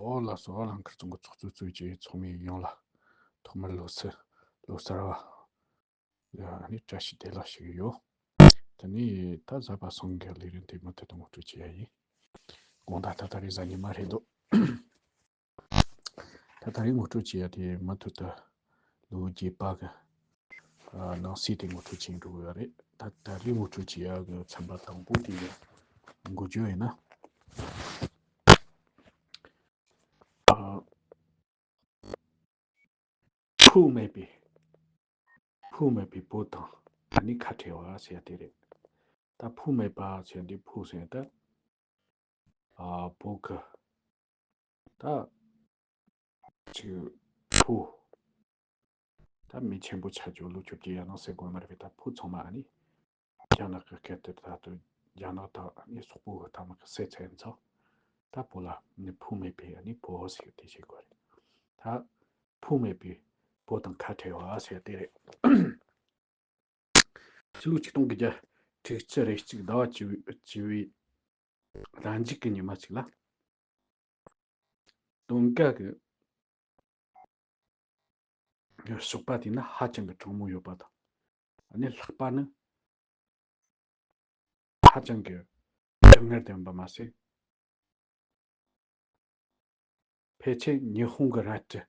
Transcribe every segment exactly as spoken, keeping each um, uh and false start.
ཨོ་ལགས་སོ། ཨོ་ལང་ཁར་ཚང་གི་ཚོགས་གཙོ་གཙོས་ཀྱི་ཚོགས་མི་ཡོངས་ལ་ཐོག་མར་ལོ་གསར་ལོ་གསར་བ་ཡ་ནི་བཀྲ་ཤིས་བདེ་ལེགས་ཞུ་གི་ཡོད། དེ་ནས་ད་གཟའ་པ་སངས་གི་ལས་རིམ་དེ་མུ་མཐུད་དུ་ངོ་སྤྲོད་བྱེད་ཡ་ཡིན། དགོང་དག་ད་ད་རེས་གཟའ་ཉི་མ་རེད་འདུག་ད་ད་རེས་ངོ་སྤྲོད་བྱེད་ཡ་དེ་མུ་མཐུད་དུ་ལོ་རྒྱས་པ་གི་ཨ་ནང་གསེས་དེ་ངོ་སྤྲོད་བྱེད་འགྲོ་གི་ཡོད་རེད། ད་ད་རེས་ངོ་སྤྲོད་བྱེད་ཡ་གི་ཚན་པ་དང་པོ་དེ་གི་འགོ་བརྗོད་ཡིན་ན། ཨ་ཕུ་མེད་པའི་ཕུ་མེད་པའི་བུ་དང་ཨ་ནི་ཁ་བྲལ་བ་ཟེར་ཡ་དེ་རེད། ད་ཕུ་མེད་པ་ཟེར་འདི་ཕུ་ཟེར་ད་ཨ་བུ་གི་ད་ཅིག་ཕུ་ད་མི་ཆེན་པོ་ཆ་རྒྱུ་ལོ་བཅོ་བརྒྱད་ཡ་ནང་ཟེར་དགོས་མ་རེད་པས། ད་ཕུ་ཚང་མ་ཨ་ནི་རྒྱ་ནག་གི་སྐད་དུ་ད་དུ་རྒྱ་ནག་ད་ཨ་ནི་སོག་པོ་གི་ད་མ་གི་སེ་ཚན་ཚོ་ད་བུ་ལ་ནི་ཕུ་མེད་པའི་ཨ་ནི་བུ་ཟེར་དེ་བྱེད་དགོས་རེད། ད་ཕུ་མེད་པའི་བུ་དང་ཁ་བྲལ་བ་ཟེར་དེ་རེད། ཕྱི་ལོ་ཆིག་སྟོང་དགུ་བརྒྱ་དྲུག་ཅུ་རེ་གཅིག་ཟླ་བ་བཅུ་བཅུ་བའི་རང་འཇིག་གི་ཉི་མ་ཅིག་ལ། དུང་དཀར་གྱི་ཞོགས་པ་དེ་ན་ཧ་ཅང་གི་གྲང་མོ་ཡོད་པ་དང་། ཨ་ནི་ལྷགས་པ་ནི་ཧ་ཅང་གི་གྲང་ངར་ལྡན་པ་མ་ཟད། ཕལ་ཆེར་ཉི་ཧོང་གི་རལ་གྲི་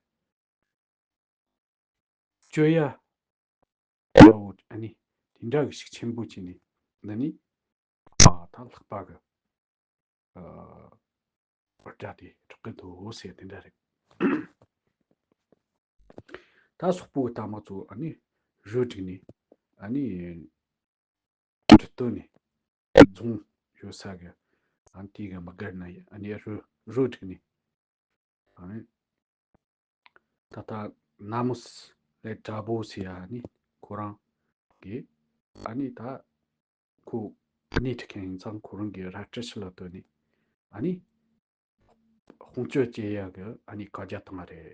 གཅོད་ཡ་ཡ་བོ་ཨ་ནི་དེ་འདྲ་གི་ཤུགས་ཆེན་པོ་བྱས་ནས་འདི་ནི་ཨ་ད་ལྷགས་པ་གི་ཨ་སྒྲ་དེ་གྲགས་ཀྱི་འདུག་ཟེར་དེ་འདྲ་རེད། ད་སོག་པོ་གི་རྟ་དམག་ཚོ་ཨ་ནི་རུ་བསྒྲིགས་ནས་ཨ་ནི་གྲི་སྟོད་ནས་རྫོང་ཡོད་ས་གི་ཨ་ནི་དེ་གི་མི་སྒར་ན་ཨ་ནི་རུ་རུ་བསྒྲིགས་ནས་ཨ་ནི་ད་ལྟ་ན་མོ་སི་ལེ་དྲ་བོ་སི་ཨ་ནི་ཁོ་རང་གི་ཨ་ནི་ད་ཁོ་སྣེ་ཁྲིད་མཁན་ཡིན་ཙང་ཁོ་རང་གི་རལ་གྲི་ཕྱི་ལ་བཏོན་ནས་ཨ་ནི་དཔུང་སྐྱོད་བྱེད་ཡ་གི་ཨ་ནི་བཀའ་རྒྱ་བཏང་བ་རེད།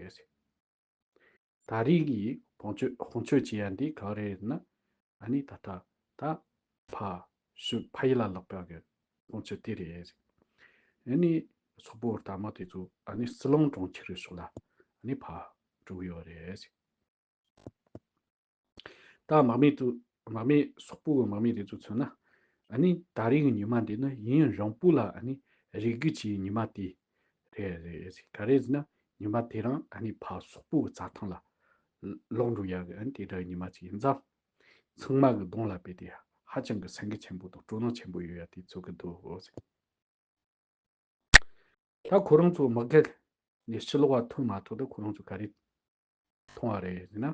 ད་རེས་ཀྱི་དཔུང་སྐྱོད་དཔུང་སྐྱོད་བྱེད་ཡ་འདི་ག་རེ་རེད་ན་ཨ་ནི་ད་ལྟ་ད་ཕ་ཤུ་ཕ་ཡུལ་ལ་ལོག་པ་གི་དཔུང་སྐྱོད་དེ་རེད། ཨ་ནི་སོག་པོ་རྟ་དམག་དེ་ཚོ་ཨ་ནི་སི་ལོང་གྲོང་ཁྱེར་རེ་ཕྱོགས་ལ་ཨ་ནི་ཕར་འགྲོ་གི་ཡོད་རེད། ད་དམག་མི་དུ་དམག་མི་སོག་པོ་གི་དམག་མི་དེ་ཚོ་མཚོན་ན་ཨ་ནི་ད་རེས་ཀྱི་ཉི་མ་འདི་ནི་ཡུན་རིང་པོ་ལ་ཨ་ནི་རེ་སྒུག་བྱས་ཉི་མ་དེ་རེད་རེད། ག་རེ་ཟེར་ན་ཉི་མ་དེ་རིང་ཨ་ནི་ཕར་སོག་པོ་གི་རྩྭ་ཐང་ལ་ལོག་འགྲོ་ཡ་གི་ཨ་ནི་དེ་འདྲ་ཉི་མ་ཅིག་ཡིན་ཙང་ཚང་མ་གི་གདོང་ལ་དཔེ་དེ་ཧ་ཅང་གི་སེམས་འགུལ་ཆེན་པོ་དང་སྤྲོ་སྣང་ཆེན་པོ་ཡོད་ཡ་དེ་ཚོ་གི་འདུག་ད་ཁོ་རང་ཚོ་དམག་སྒར་ནས་ཕྱི་ལོགས་ལ་ཐོན་མ་ཐུབ་ད་ཁོ་རང་ཚོ་ག་རེ་མཐོང་བ་རེད་ཟེར་ན།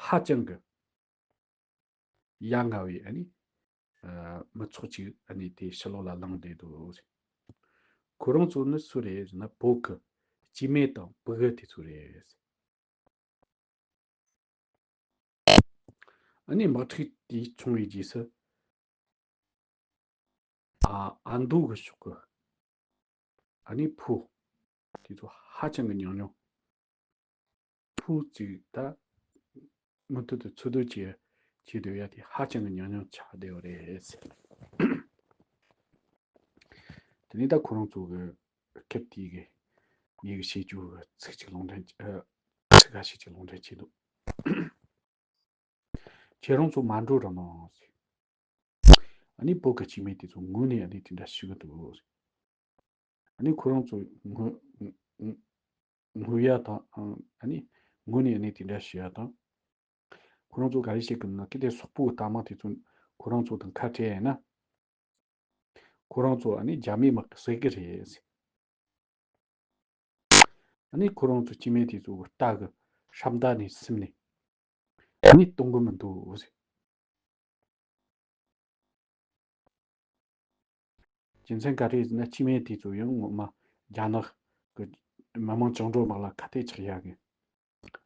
ཧ་ཅང་གི་ཡ་ང་བའི་ཨ་ནི་ཨ་མི་ཚོགས་ཅིག་ཨ་ནི་དེ་ཕྱི་ལོགས་ལ་ལངས་བསྡད་འདུག་ཁོ་རང་ཚོ་ནི་སུ་རེད་ཟེར་ན་བོད་ཀྱི་སྐྱེ་དམན་དང་ཕྲུ་གུ་དེ་ཚོ་རེད། ཨ་ནི་དམག་འཁྲུག་དེ་བྱུང་བའི་རྗེས་སུ་ཨ་ཨ་མདོ་གི་ཕྱོགས་ཀྱི་ཨ་ནི་ཕོ་དེ་ཚོ་ཧ་ཅང་གི་ཉུང་ཉུང་། ཕོ་གཅིག་ད་མུ་མཐུད་དུ་འཚོ་སྡོད་བྱེད་བྱེད་སྡོད་ཡ་དེ་ཧ་ཅང་གི་ཉུང་ཉུང་ཆགས་བསྡད་ཡོད་རེད། དེ་ནས་ད་ཁོ་རང་ཚོ་གི་སྐབས་དེའི་གི་ངེད་ཀྱི་བཤད་རྒྱུ་གི་ཚིག་གཅིག་ལུང་འདྲེན་ཨ་ཚིག་ཁ་ཤས་ཅིག་ལུང་འདྲེན་བྱས་འདུག་ཁྱེད་རང་ཚོ་མ་འགྲོ་ར་མ་ཟེར། ཨ་ནི་བོད་ཀྱི་སྐྱེ་དམན་དེ་ཚོ་ངུས་ནས་ཨ་ནི་དེ་འདྲ་ཞུ་གི་འདུག་ཨ་ནི་ཁོ་རང་ཚོ་ངུ་ངུ་ངུ་ཡ་དང་ཨ་ནི་ངུས་ནས་ཨ་ནི་དེ་འདྲ་ཞུ་ཡ་དང་། ཁོ་རང་ཚོ་ག་རེ་བཤད་གི་ན་གལ་ཏེ་སོག་པོའི་རྟ་དམག་དེ་ཚོ་ཁོ་རང་ཚོ་དང་ཁ་བྲལ་ཡ་ན། ཁོ་རང་ཚོ་ཨ་ནི་རྒྱ་མིའི་དམག་གིས་བསད་གི་རེད། ཨ་ནི་ཁོ་རང་ཚོ་སྐྱེ་དམན་དེ་ཚོ་རྟ་གི་ཧྲ་མདའ་ནས་ཟིན་ནས་ཨ་ནི་གཏོང་གི་མི་འདུག་རྒྱུ་མཚན་ག་རེ་ཟེར་ན་སྐྱེ་དམན་དེ་ཚོ་ཡང་ངོ་མ་རྒྱ་ནག་གི་མི་དམངས་བཅིངས་འགྲོལ་དམག་ལ་ཁ་གཏད་གཅོག་ཡག་གི་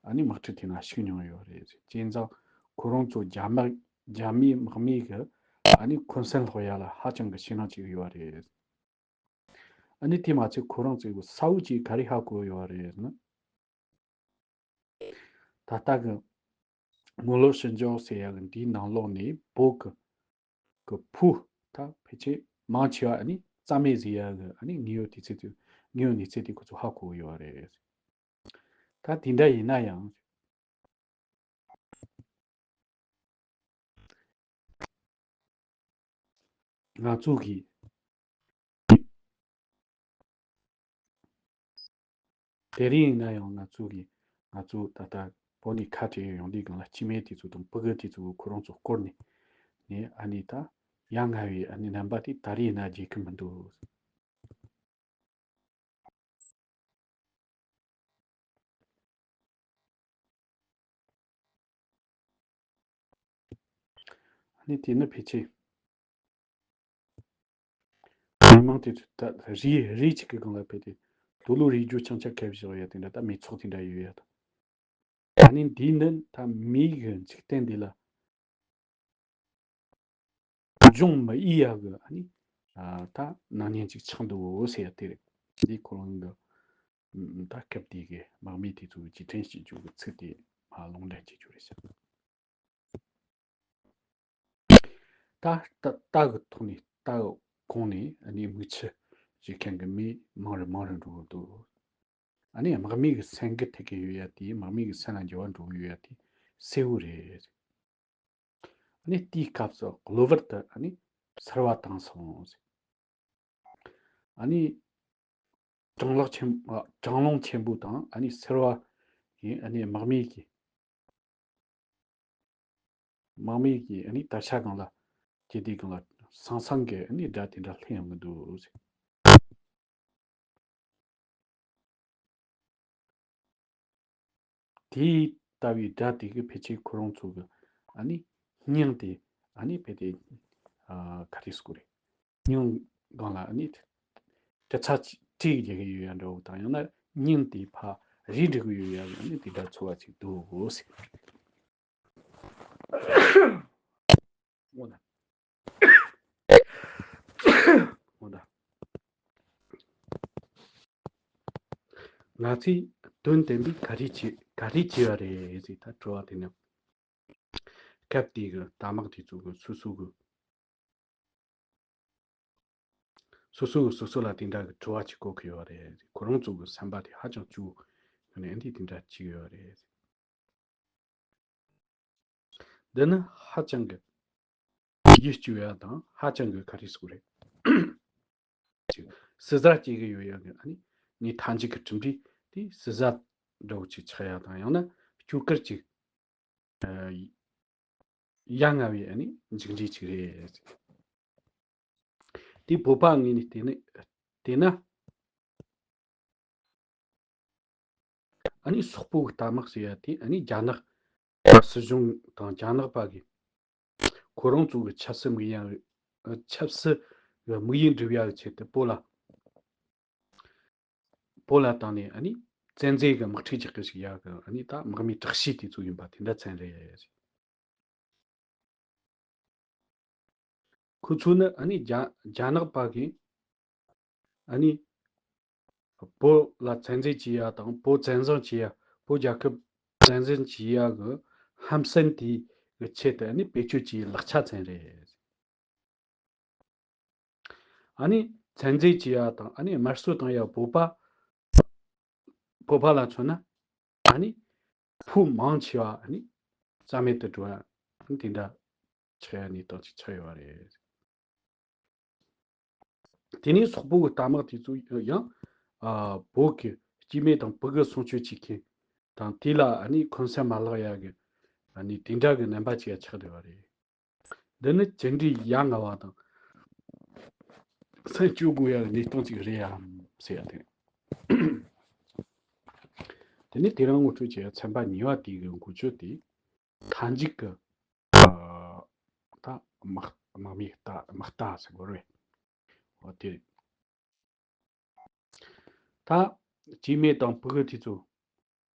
ཨ་ནི་དམག་འཁྲུག་དེ་ན་ཞུགས་མྱོང་ཡོད་རེད། བྱས་ཙང་ཁོ་རང་ཚོ་རྒྱ་དམག་རྒྱ་མིའི་དམག་མི་གི་ཨ་ནི་འཁོན་སེམས་སློག་ཡ་ལ་ཧ་ཅང་གི་ཞེད་སྣང་བྱེད་ཀྱི་ཡོད་རེད། ཨ་ནི་དེ་མ་ཚད་ཁོ་རང་ཚོས་ས་འུག་ཅིག་ག་རེ་ཧ་གོ་ཡོད་རེད་ཟེར་ན། ད་ལྟ་གི་དངུལ་ལོར་ཞི་འཇགས་ཟེར་ཡ་གི་འདིའི་ནང་ལོགས་ནས་བོད་ཀྱི་གི་ཕོ་ད་ཕལ་ཆེར་མང་ཆེ་བ་ཨ་ནི་ རྩ་མེད་བཟོ་ཡ་གི་ཨ་ནི་དངོས་ཡོད་དུས་ཚོད་དུ་དངོས་ཡོད་གནས་ཚུལ་དེ་ཁོ་ཚོ་ཧ་གོ་གི་ཡོད་རེད། ད་དེ་འདྲ་ཡིན་ན་ཡང་ང་ཚོ་གི་དེ་རིང་ཡིན་ན་ཡང་ང་ཚོ་གི་ང་ཚོ་ད་ལྟ་བོད་ནས་ཁ་བྲལ་ཡོང་དུས་སྒང་ལ་སྐྱེ་དམན་དེ་ཚོ་དང་ཕྲུ་གུ་དེ་ཚོ་ཁོ་རང་ཚོ་སྐོར་ནས་ནས་ཨ་ནི་ད་ཡ་ང་བའི་ཨ་ནི་རྣམ་པ་དེ་ད་རེས་ན་རྒྱལ་ཁ་མི་འདུག་ཨ་ནི་དེ་ནི་ཕལ་ཆེར་མི་མང་དེ་ཚོ་ད་རེས་རེས་གཅིག་གི་སྒང་ལ་ཕེབས་ཏེ་དུག་ལོག་རེག་རྒྱུ་ཆང་ཆ་ཁ་བཞག་ཡ་དེ་འདྲ་ད་མི་ཚོགས་དེ་འདྲ་ཡོད་ཡ་ད། ཨ་ནི་འདི་ནི་ད་མིའི་གི་འཇིག་རྟེན་འདི་ལ་སྦྱོང་མི་ཨེ་ཡ་གི་ཨ་ནི་ཨ་ད་སྣང་བརྙན་ཅིག་ཆགས་འདུག་ཟེར་ཡ་དེ་རེད། འདི་ཁོ་རང་གི་ད་སྐབས་དེ་གི་དམག་མི་དེ་ཚོ་རྗེས་དྲན་བྱེད་རྒྱུ་གི་ཚིག་དེ་མ་ལུང་འདྲེན་བྱེད་རྒྱུ་རེད་ཟེར། ད་ད་ལྟ་གི་ཐོག་ནས་ལྟ་གོང་ནས་ཨ་ནི་མིག་ཆུ་བཞུར་མཁན་གི་མི་མང་རུ་མང་རུ་འགྲོ་གི་འདུག་ཨ་ནི་དམག་མི་གི་སེམས་འགུལ་ཐེབས་ཀྱི་ཡོད་ཡ་དེ་དམག་མི་གི་སེམས་ལ་འགྱུར་བ་འགྲོ་གི་ཡོད་ཡ་དེ་གསལ་བོ་རེད། ཨ་ནི་དེའི་སྐབས་སུ་གློ་བུར་དུ་ཨ་ནི་སེར་བ་བཏང་སོང་ཟེར། ཨ་ནི་གྲང་ལྷགས་ཆེན་ཨ་གྲང་རླུང་ཆེན་པོ་དང་ཨ་ནི་སེར་བ་ཡིན་ཨ་ནི་དམག་མི་གི་དམག་མི་གི་ཨ་ནི་དར་ཆ་སྒང་ལ་དེ་དེ་སྒང་ལ་སང་སང་གི་ཨ་ནི་སྒྲ་དེ་འདྲ་སླེབས་ཡོང་གི་འདུག་ཟེར། དེ་ལྟ་བུའི་སྒྲ་དེ་གི་ཕལ་ཆེར་ཁོ་རང་ཚོ་གི་ཨ་ནི་སྙིང་དེ་ཨ་ནི་ཕལ་ཆེར་ཨ་ག་རེ་ཟེར་དགོས་རེད། སྙིང་སྒང་ལ་ཨ་ནི་དྲི་ཚ་ཅིག་བྲིས་རྒྱག་གི་ཡོད་ཡ་འདྲ་བོ་དང་ཡང་ན་སྙིང་དེ་ཕར་རིལ་འགྲོ་གི་ཡོད་ཡ་ཨ་ནི་དེ་འདྲ་ཚོར་བ་ཅིག་འདུག་ཟེར། འོ་ན། འོ་ན། ང་ཚོས་དོན་བདེན་པའི་ག་རེ་བྱེད་ག་རེ་བྱས་པ་རེད་ཟེར་ད་དྲི་བ་དེ་ནི། སྐབས་དེའི་གི་རྟ་དམག་དེ་ཚོ་གི་སོ་སོ་གི་སོ་སོ་གི་སོ་སོ་ལ་དེ་འདྲ་གི་དྲི་བ་ཅིག་བཀོད་ཀྱི་ཡོད་རེད། ཁོ་རང་ཚོ་གི་སེམས་པ་དེ་ཧ་ཅང་སྐྱོ་ནས་འདི་དེ་འདྲ་བྱེད་ཀྱི་ཡོད་རེད། འདི་ནི་ཧ་ཅང་གི་ཡིད་སྐྱོ་ཡ་དང་ཧ་ཅང་གི་ག་རེ་ཟེར་དགོས་རེད། ཅིག་ཟི་ཟ་སྐྱེ་གི་ཡོད་ཡ་གི་ཨ་ནི་ངའི་མཐའ་མཇུག་གི་གྲུབ་འབྲས་དེ་ཟི་ཟ་འདྲ་བོ་ཅིག་ཆགས་ཡ་དང་ཡང་ན་སྐྱོ་གར་ཅིག་ཡ་ང་བའི་ཨ་ནི་མཇུག་འབྲས་ཅིག་རེད། དེ་བོད་པ་ངོས་ནས་བལྟས་ནས་བལྟས་ན། ཨ་ནི་སོག་པོ་གི་རྟ་དམག་ཟེར་ཡ་དེ་ཨ་ནི་རྒྱ་ནག་སྲིད་གཞུང་དང་རྒྱ་ནག་པ་གི་ཁོ་རང་ཚོ་གི་ཆབ་སྲིད་དམིགས་ཡུལ་ཆབ་སྲིད་གི་དམིགས་ཡུལ་འགྲུབ་ཡ་གི་ཆེད་དུ་བོད་ལ་བོད་ལ་བཏང་ནས་ཨ་ནི་བཙན་འཛུལ་གི་དམག་འཁྲུག་རྒྱག་གི་ཞིག་ཡ་གི་ཨ་ནི་ད་དམག་མིའི་དྲག་ཤོས་དེ་ཚོ་ཡིན་པ་དེ་འདྲ་མཚོན་རེད། ཁོ་ཚོ་ནི་ཨ་ནི་རྒྱ་རྒྱ་ནག་པ་གིས་ཨ་ནི་བོད་ལ་བཙན་འཛུལ་བྱེད་ཡ་དང་བོད་བཙན་བཟུང་བྱེད་ཡ་བོད་རྒྱལ་ཁབ་བཙན་འཛུལ་བྱེད་ཡ་གི་ཧམ་སེམས་དེ་གི་ཆེད་དུ་ཨ་ནི་བེད་སྤྱོད་བྱེད་ཡའི་ལག་ཆ་མཚོན་རེད། ཨ་ནི་བཙན་འཛུལ་བྱེད་ཡ་དང་ཨ་ནི་དམར་གསོད་བཏང་ཡ་བོད་པ་བོད་པ་ལ་མཚོན་ན་ཨ་ནི་བོད་མང་ཆེ་བ་ཨ་ནི་རྩ་མེད་དུ་འགྲོ་ཡ་དེ་འདྲ་ཆགས་ཡ་གནས་སྟངས་ཅིག་ཆགས་ཡོད་པ་རེད། དེ་ནས་སོག་པོ་གི་རྟ་དམག་དེ་ཚོ་ཡང་ཨ་བོད་ཀྱི་སྐྱེ་དམན་དང་ཕྲུ་གུ་སྲུང་སྐྱོབ་བྱེད་མཁན་དང་དེ་ལ་ཨ་ནི་འཁོན་སེམས་མ་བརླག་ཡ་གི་ཨ་ནི་དེ་འདྲ་གི་རྣམ་པ་ཅིག་ཡ་ཆགས་བསྡད་པ་རེད། འདི་ནི་ཅི་འདྲའི་ཡ་ང་བ་དང་སེམས་སྐྱོ་དགོས་ཡ་གི་གནས་སྟངས་ཅིག་རེད་ཡ་ཟེར་ཡ་དེ། དེ་ནས་དེ་རིང་ངོ་སྤྲོད་བྱས་ཚན་པ་གཉིས་པ་དེ་གི་འགོ་བརྗོད་དེ་མཐའ་མཇུག་གི་ཨ་ད་དམག་དམག་མིའི་རྟ་དམག་རྟ་ཟེར་དགོས་རེད། འོ་དེ་རེད། ད་སྐྱེ་དམན་དང་ཕྲུ་གུ་དེ་ཚོ་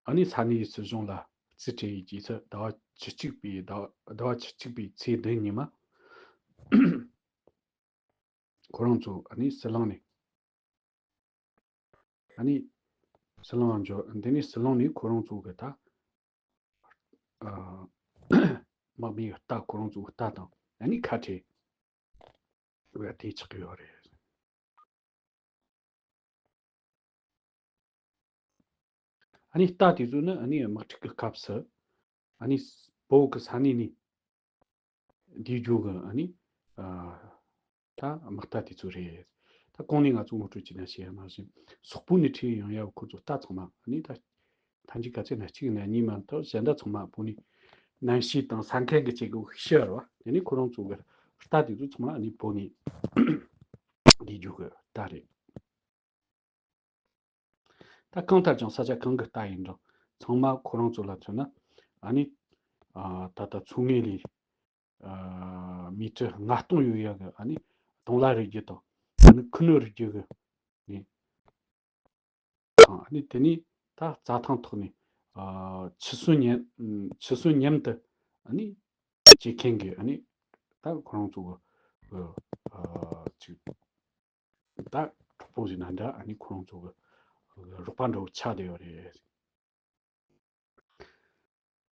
ཨ་ནི་ས་གནས་སྲིད་གཞུང་ལ་རྩིས་སྤྲད་ཡས་ཀྱི་ཚེ་ཟླ་བ་བཅུ་གཅིག་པའི་ཟླ་བ་ཟླ་བ་བཅུ་གཅིག་པའི་ཚེས་བདུན་ཉིན་མ་ཁོ་རང་ཚོ་ཨ་ནི་ཟི་ལིང་ནས་ཨ་ནི་ཟི་ལིང་འབྱོར། འདི་ནས་ཟི་ལིང་ནས་ཁོ་རང་ཚོ་གི་ད་ཨ་དམག་མིའི་རྟ་ཁོ་རང་ཚོའི་རྟ་དང་ཨ་ནི་ཁ་བྲལ་བ་དེ་ཆགས་ཀྱི་ཡོད་རེད། ཨ་ནི་རྟ་དེ་ཚོ་ནི་ཨ་ནི་དམག་འཁྲུག་གི་སྐབས་སུ་ཨ་ནི་བོད་ཀྱི་ས་གནས་ནས་འདས་རྒྱུ་གི་ཨ་ནི་ཨ་ད་དམག་རྟ་དེ་ཚོ་རེད། ད་གོང་ནས་ང་ཚོ་ངོ་སྤྲོད་བྱས་ན་བཤད་ཡ་ནང་བཞིན་སོག་པོ་ནས་ཁྲིད་ཡོང་ཡ་ཁོ་ཚོ་རྟ་ཚང་མ་ཨ་ནི་ད་ཐམས་ཅད་ག་ཚད་ན་གཅིག་ན་གཉིས་མ་གཏོགས་གཞན་དག་ཚང་མ་བོད་ནས་གནམ་གཤིས་དང་ས་མཁན་གྱི་སྐྱེ་སྒོ་ཤི་བ་རེད་བ། དེ་ནས་ཁོ་རང་ཚོ་གི་རྟ་དེ་ཚོ་ཚང་མ་ཨ་ནི་བོད་ནས་འདས་རྒྱུ་གི་རྟ་རེད། ད་གང་ལྟར་ཀྱང་ས་ཆ་གང་གི་རྟ་ཡིན་ཀྱང་ཚང་མ་ཁོ་རང་ཚོ་ལ་མཚོན་ན་ཨ་ནི་ཨ་ད་ལྟ་ཚོང་ངེས་ལས་ཨ་མི་ཊར་ལྔ་སྟོང་ཡོད་ཡ་གི་ཨ་ནི་དུང་ལ་རིགས་རྒྱུད་དང་ཨ་ནི་ཁུ་ནུ་རིགས་རྒྱུད་གི་ནི་དང་ཨ་ནི་དེ་ནི་ད་རྩྭ་ཐང་ཐོག་ནས་ཨ་ཕྱི་སོན་མཉམ་ཕྱི་སོན་མཉམ་དུ་ཨ་ནི་བྱེད་མཁན་གི་ཨ་ནི་ད་ཁོ་རང་ཚོ་གི་ཨ་ཅིག་ད་གྲོགས་པོ་ཟེར་ན་འདྲ་ཨ་ནི་ཁོ་རང་ཚོ་གི་རོགས་པ་འདྲ་བོ་ཆགས་བསྡད་ཡོད་རེད།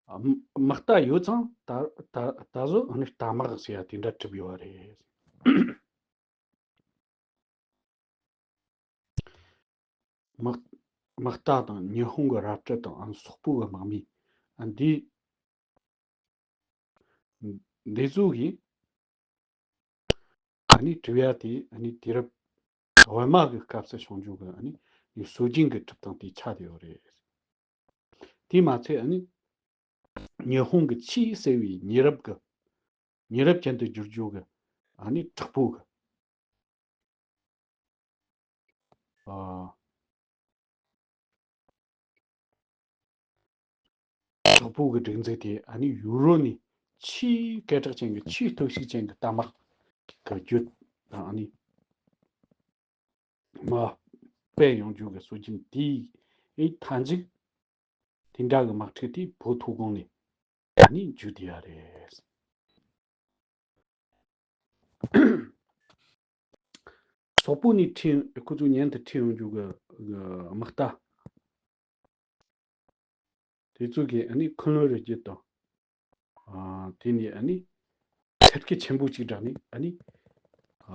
ཨ་དམག་རྟ་ཡོད་ཙང་ད་ད་ད་གཟོད་ཨ་ནི་རྟ་དམག་ཟེར་ཡ་དེ་འདྲ་གྲུབ་ཡོད་རེད། དམག་དམག་རྟ་དང་ཉི་ཧོང་གི་རལ་གྲི་དང་ཨ་ནི་སོག་པོ་གི་དམག་མི་ཨ་འདི་འདི་ཚོ་གིས་ཨ་ནི་གྲུབ་ཡ་དེ་ཨ་ནི་དུས་རབས་འོག་མ་གི་སྐབས་སུ་བྱུང་རྒྱུ་གི་ཨ་ནི་སྲོལ་རྒྱུན་གི་གྲུབ་སྟངས་དེ་ཆགས་བསྡད་ཡོད་རེད། དེས་མ་ཚད་ཨ་ནི་ཉི་ཧོང་གི་ཆེས་གསལ་བའི་ཉེ་རབས་གི་ཉེ་རབས་ཅན་དུ་བསྒྱུར་རྒྱུ་གི་ཨ་ནི་དྲག་པོ་གི་ཨ་དྲག་པོ་གི་སྒྲིག་འཛུགས་དེ་ཨ་ནི་ཡུ་རོ་ནས་ཆེས་སྐད་གྲགས་ཅན་གྱི་ཆེས་སྟོབས་ཤུགས་ཅན་གྱི་རྟ་དམག་གི་རྒྱུད་དང་ཨ་ནི་མ་སྤེལ་ཡོང་རྒྱུ་གི་སྲོལ་རྒྱུན་དེའི་ཨེ་མཐའ་མཇུག་དེ་འདྲ་གི་དམག་འཁྲུག་དེ་བོད་མཐོ་སྒང་ནས་ཨ་ནི་མཇུག་བསྡུ་ཡ་རེད། སོག་པོ་ནས་ཁྲིད་ཁོ་ཚོ་མཉམ་དུ་ཁྲིད་ཡོང་རྒྱུ་གི་དམག་རྟ་དེ་ཚོ་གིས་ཨ་ནི་ཁུ་ནུ་རིགས་རྒྱུད་དང་ཨ་དེ་ནས་ཨ་ནི་ཐེར་ཀི་ཆེན་པོ་གཅིག་བསྒྲགས་ནས་ཨ་ནི་ཨ་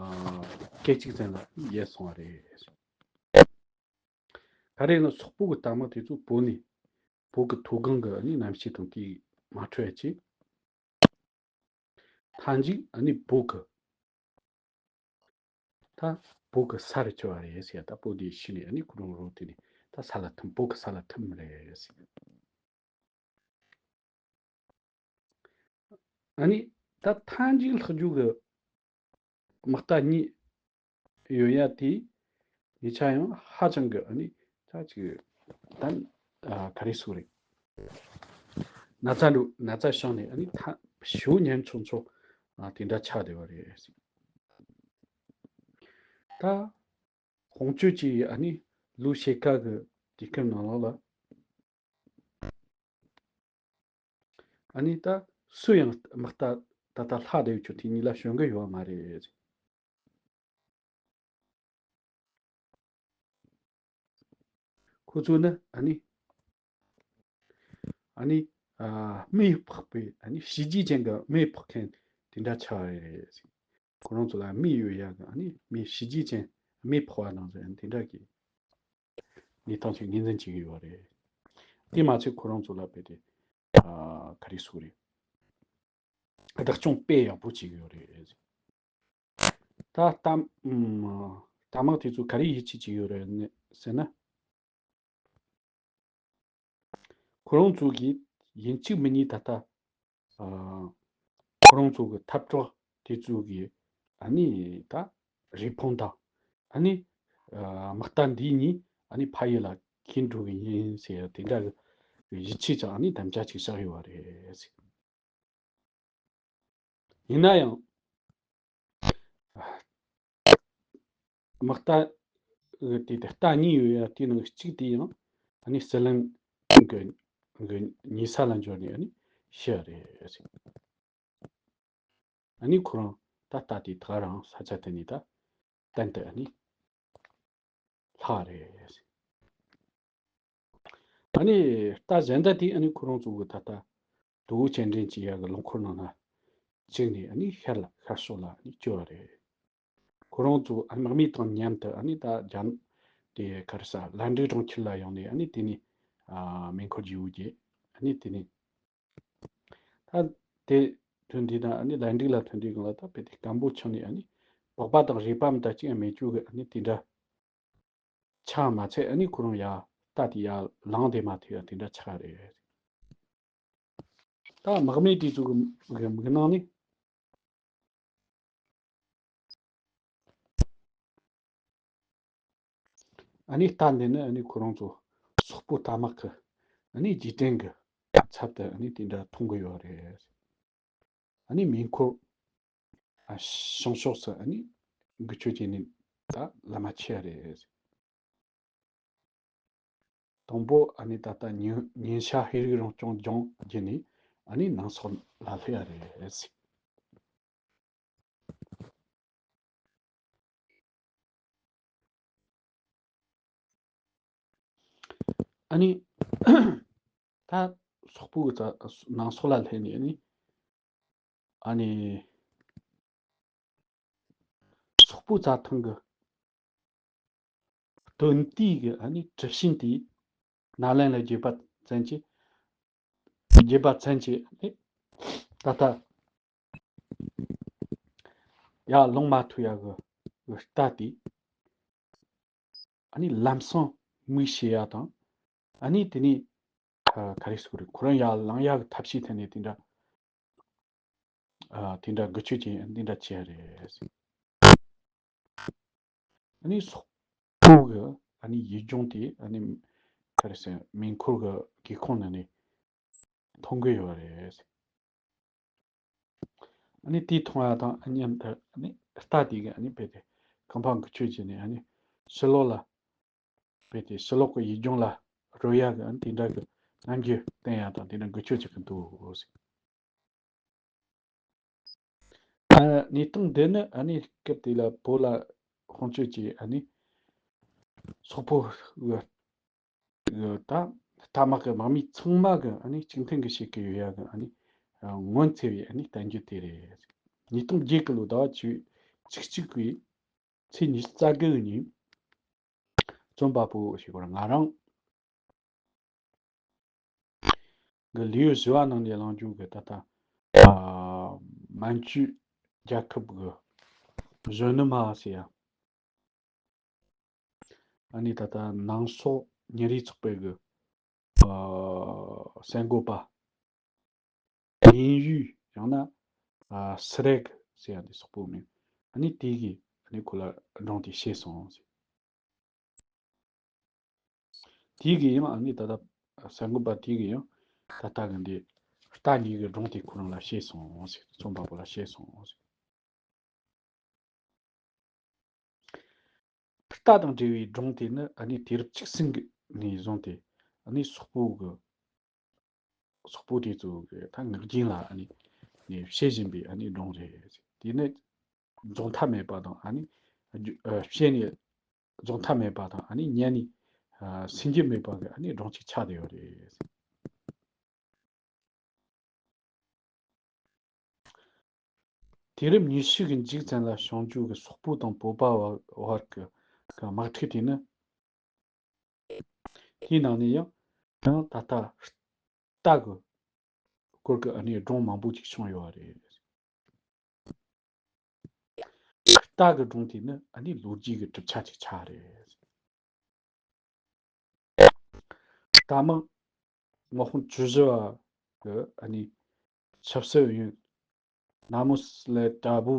སྐད་ཅིག་ཙམ་ལ་ཡལ་སོང་བ་རེད། ག་རེ་ཡིན་ན་སོག་པོ་གི་རྟ་དམག་དེ་ཚོ་བོད་ནས་བོད་ཀྱི་མཐོ་སྒང་གི་ཨ་ནི་གནམ་གཤིས་དང་དེ་མ་འཕྲོད་ཡ་ཆེད། མཐའ་མཇུག་ཨ་ནི་བོད་ཀྱི་ད་བོད་ཀྱི་ས་རུ་གྱུར་བ་རེད་ཟེར། ད་བོད་དེ་ཤི་ནས་ཨ་ནི་ཁོ་རང་རོ་དེ་ནས་ད་ས་ལ་ཐིམ་བོད་ཀྱི་ས་ལ་ཐིམ་རེད་ཟེར། ཨ་ནི་ད་མཐའ་མཇུག་ལྷག་རྒྱུ་གི་དམག་རྟ་གཉིས་ཡོད་ཡ་དེ་ཉེ་ཆར་ཡང་ཧ་ཅང་གི་ཨ་ནི་ད་ཅིག་ད་ཨ་ག་རེ་ཟེར་རེད། ན་ཚ་འགྲོ་ན་ཚ་བྱུང་ནས་ཨ་ནི་ད་ཞེ་པོ་ཉམ་ཆུང་ཆུང་ཨ་དེ་འདྲ་ཆགས་བསྡད་པ་རེད། ད་དཔུང་སྐྱོད་ཀྱི་ཨ་ནི་ལོ་ཕྱེད་ཀ་གི་དུས་སྐབས་ནང་ལོགས་ལ་ཨ་ནི་ད་སུ་ཡང་དམག་རྟ་ད་ལྟ་ལྷག་བསྡད་ཡོད་ཆོག་དེ་གཉིས་ལ་ཞོན་གི་ཡོད་མ་རེད། ཁོ་ཚོ་ནི་ཨ་ནི་ཨ་ནི་ཨ་མེ་ཕོག་པའི་ཨ་ནི་བྱས་རྗེས་ཅན་གྱི་མེ་ཕོག་མཁན་དེ་འདྲ་ཆགས་རེད། ཁོ་རང་ཚོ་ལ་མེ་ཡོད་ཡག་གི་ཨ་ནི་མེ་བྱས་རྗེས་ཅན་མེ་ཕོག་པ་ནང་བཞིན་དེ་འདྲ་གི་གནས་སྟངས་ཤིག་ངོས་འཛིན་བྱེད་ཀྱི་ཡོད་རེད། དེ་མ་ཚད་ཁོ་རང་ཚོ་ལ་དཔེ་དེ་ཨ་ག་རེ་ཟེར་རེད། བདག་སྐྱོང་དཔེ་ཡག་པོ་བྱེད་ཀྱི་ཡོད་རེད། ད་ལྟ་ཨམ་རྟ་དམག་དེ་ཚོ་ག་རེ་ཡིད་ཆེས་བྱེད་ཀྱི་ཡོད་རེད་ཟེར་ན། ཁོ་རང་ཚོ་གིས་ཡིན་གཅིག་མིན་གཉིས་ད་ལྟ་ཨ་ཁོ་རང་ཚོ་གི་འཐབ་གྲོགས་དེ་ཚོ་གི་ཨ་ནི་ད་རུས་ཕུང་དང་ཨ་ནི་ཨ་དམག་རྟ་འདི་གཉིས་ཨ་ནི་ཕ་ཡུལ་ལ་འཁྱེར་འགྲོ་གི་ཡིན་ཟེར་དེ་འདྲ་གི་ཡིད་ཆེས་ཀྱང་ཨ་ནི་དམ་བཅའ་ཅིག་བཞག་ཡོད་པ་རེད། ཡིན་ན་ཡང་དམག་རྟ་དེ་དེ་རྟ་གཉིས་ཡོད་ཡ་དེའི་ནང་གཅིག་དེ་ཡང་ཨ་ནི་སྲིད་བློན་གི་གི་ཉེ་ས་ལ་འབྱོར་ནས་ཨ་ནི་ཤི་རེད། ཨ་ནི་ཁོ་རང་ད་རྟ་དེ་ད་ག་རང་ས་ཆ་དེ་ནས་ད་གཏན་དུ་ཨ་ནི་ལྷག་རེད། ཨ་ནི་རྟ་གཞན་དག་དེ་ཨ་ནི་ཁོ་རང་ཚོ་གི་ད་ལྟ་དོ་བོ་སྤྱན་འདྲེན་བྱེད་ཡག་གི་ལུང་འཁོར་ནང་ན་བཅུག་ནས་ཨ་ནི་ཤར་ལ་ཤར་ཕྱོགས་ལ་ཨ་ནི་བསྐྱུར་བ་རེད། ཁོ་རང་ཚོ་ཨ་དམག་མི་དང་མཉམ་དུ་ཨ་ནི་ད་རྒྱ་དེ་ག་རེ་ཟ་ལན་ཀྲུའུ་གྲོང་ཁྱེར་ལ་ཡོང་ནས་ཨ་ནི་དེ་ནས་ ཨ་མེ་འཁོར་རྒྱས་པོ་རྒྱས། ཨ་ནི་དེ་ནས་ད་དེ་ཐོན་དུས་དང་ཨ་ནི་ལན་ཀྲིག་ལ་ཐོན་དུས་གང་ལ་ད་དཔེ་དེ་སྐམ་པོ་ཆགས་ནས། ཨ་ནི་པགས་པ་དང་རུས་པ་མི་འདྲ་ཅིག་ཡང་མེད་རྒྱུ་གི། ཨ་ནི་དེ་འདྲ་ཆགས་མ་ཚད། ཨ་ནི་ཁོ་རང་ཡར་རྟ་དེ་ཡར་ལངས་བསྡད་མ་ཐུབ་ཡ་དེ་འདྲ་ཆགས་རེད། ད་དམག་མི་དེ་ཚོ་གི་མིག་ནང་ནས། ཨ་ནི་རྟ་འདི་ནི་ཨ་ནི་ཁོ་རང་ཚོ་སོག་པོ་རྟ་དམག་གི་ཨ་ནི་རྗེས་དྲན་གྱི་ཚབ་ཏུ་ཨ་ནི་དེ་འདྲ་མཐོང་གི་ཡོད་རེད། ཨ་ནི་མེ་འཁོར་ཨ་བྱང་ཕྱོགས་སུ་ཨ་ནི་འགུལ་སྐྱོད་བྱས་ནས་ད་ལམ་མ་ཆས་རེད། དང་པོ་ཨ་ནི་ད་ལྟ་ཉིན་ཉིན་ཤར་ཧེ་རིག་རང་སྐྱོང་ལྗོངས་བརྒྱུད་ནས་ཨ་ནི་ནང་སོག་ལ་སླེབས་ཡ་རེད། ཨ་ནི་ད་སོག་པོའི་རྩ་ནང་སོག་ལ་སླེབས་ནས། ཨ་ནི་ཨ་ནི་སོག་པོའི་རྩྭ་ཐང་གི་སྟོན་དུས་ཀྱི་ཨ་ནི་གྲུ་བཞིན་དེ་ནཱ་ལེནྡྲ་ལ་བརྒྱུད་པ་ཙམ་གྱིས། བརྒྱུད་པ་ཙམ་གྱིས་ཨ་ནི་ད་ལྟ་ཡར་ལངས་མ་ཐུབ་ཡ་གི་རྟ་དེ་ཨ་ནི་ལམ་སང་མིག་ཕྱེ་ཡ་དང་། ཨ་ནི་དེ་ནས་ཨ་ག་རེ་ཟེར་དགོས་རེད། ཁོ་རང་ཡར་ལངས་ཡག་གི་ཐབས་ཤེས་ཐད་ནས་དེ་འདྲ་ཨ་དེ་འདྲ་འགུལ་སྐྱོད་ཅིག་འདི་འདྲ་བྱས་རེད། ཨ་ནི་སོག་པོ་གི་ཨ་ནི་ཡུལ་ལྗོངས་དེ་ཨ་ནི་ག་རེ་ཟེར། མེ་འཁོར་གི་སྒེའུ་ཁུང་ནང་ནས་མཐོང་གི་ཡོད་རེད། ཨ་ནི་དེ་མཐོང་ཡ་དང་མཉམ་དུ་ཨ་ནི་རྟ་དེ་གིས་ཨ་ནི་རྦད་དེ་རྐང་པ་འགུལ་སྐྱོད་བྱས་ནས། ཨ་ནི་ཕྱི་ལོགས་ལ་རྦད་དེ་ཕྱི་ལོགས་ཀྱི་ཡུལ་ལྗོངས་ལ་རོལ་ཡ་གི་ཨ་ནི་དེ་འདྲ་གི་རྣམ་འགྱུར་བསྟན་ཡ་དང་། དེ་འདྲ་འགུལ་སྐྱོད་བྱེད་ཀྱི་འདུག་ཟེར། ཨ་གནས་སྟངས་འདི་ནི་ཨ་ནི་སྐབས་དེ་ལ་བོད་ལ་དཔུང་སྐྱོད་ཀྱི་ཨ་ནི་སོག་པོ་གི་ད་རྟ་དམག་གི་དམག་མི་ཚང་མ་གི་ཨ་ནི་གཅིག་མཐུན་གྱི་བྱེད་ཀྱི་ཡོད་ཡ་གི་ཨ་ནི་ངོ་མཚར་བའི་ཨ་ནི་བསྟན་བཅོས་དེ་རེད། ཉིས་སྟོང་བརྒྱད་ཀྱི་ལོ་ཟླ་བ་བཅུ་བཅུ་གཅིག་པའི་ཚེས་ཉི་ཤུ་རྩ་དགུ་ཉིན། རྩོམ་པ་པོ་ཞིག་གོ་ང་རང་གི་ལེའུ་བཞི་བ་ནང་ནས་གླེང་རྒྱུ་གི་ད་ལྟ་ཨ་མན་ཇུ་རྒྱལ་ཁབ་གི་གཞོན་ནུ་མ་ཟེར་ཡ། ཨ་ནི་ད་ལྟ་ནང་སོག་ཉིན་རེའི་ཚོགས་པའི་གི་ཨ་གསར་འགོད་པ། དབྱིན་ཡུལ་ཡང་ན་ཨ་སི་རེག་ཟེར་ཡ་དེ་སོག་པོའི་མིང་། ཨ་ནི་དེ་གིས་ཨ་ནི་ཁོ་ལ་སྒྲུང་དེ་བཤད་སོང་ཟེར། དེ་གིས་ཡང་ཨ་ནི་ད་ལྟ་གསར་འགོད་པ་དེ་གིས་ཡང་ད་ལྟ་གི་འདི་རྟ་གཉིས་ཀྱི་སྒྲུང་དེ་ཁོ་རང་ལ་བཤད་སོང་ཟེར། རྩོམ་པ་པོ་ལ་བཤད་སོང་ཟེར། རྟ་དང་འབྲེལ་བའི་སྒྲུང་དེ་ནི་ཨ་ནི་དུས་རབས་བཅུ་གསུམ་གྱི་ནས་བཟུང་སྟེ་ཨ་ནི་སོག་པོ་གི་སོག་པོ་དེ་ཚོ་གི་ད་ངག་རྒྱུན་ལ་ཨ་ནི་ནས་བཤད་བཞིན་པའི་ཨ་ནི་སྒྲུང་རེད། དེ་ནི་རྫོགས་མཐའ་མེད་པ་དང་། ཨ་ནི་ཨ་བཤད་ནས་རྫོགས་མཐའ་མེད་པ་དང་། ཨ་ནི་ཉན་ནས་ཨ་ཟིན་རྒྱུ་མེད་པ་གི་ཨ་ནི་སྒྲུང་ཅིག་ཆགས་བསྡད་ཡོད་རེད། དུས་རབས་ཉི་ཤུ་གི་མཇུག་ཙམ་ལ་བྱུང་རྒྱུ་གི་སོག་པོ་དང་བོད་པ་བར་གི་གི་དམག་འཁྲུག་དེ་ནི། དེའི་ནང་ནས་ཡང་ཡང་ད་ལྟ་རྟ་གི་སྐོར་གི་ཨ་ནི་སྒྲུང་མང་པོ་ཅིག་བྱུང་ཡོད་རེད། རྟ་གི་སྒྲུང་དེ་ནི་ཨ་ནི་ལོ་རྒྱུས་ཀྱི་གྲུབ་ཆ་ཅིག་ཆགས་རེད། རྟ་དམག་དམག་དཔོན་བཅུ་བཞི་བ་གི་ཨ་ནི་ཆབ་སྲིད་ཨུ་ཡོན་ན་མོ་སི་ལེ་ཏྲ་བུ་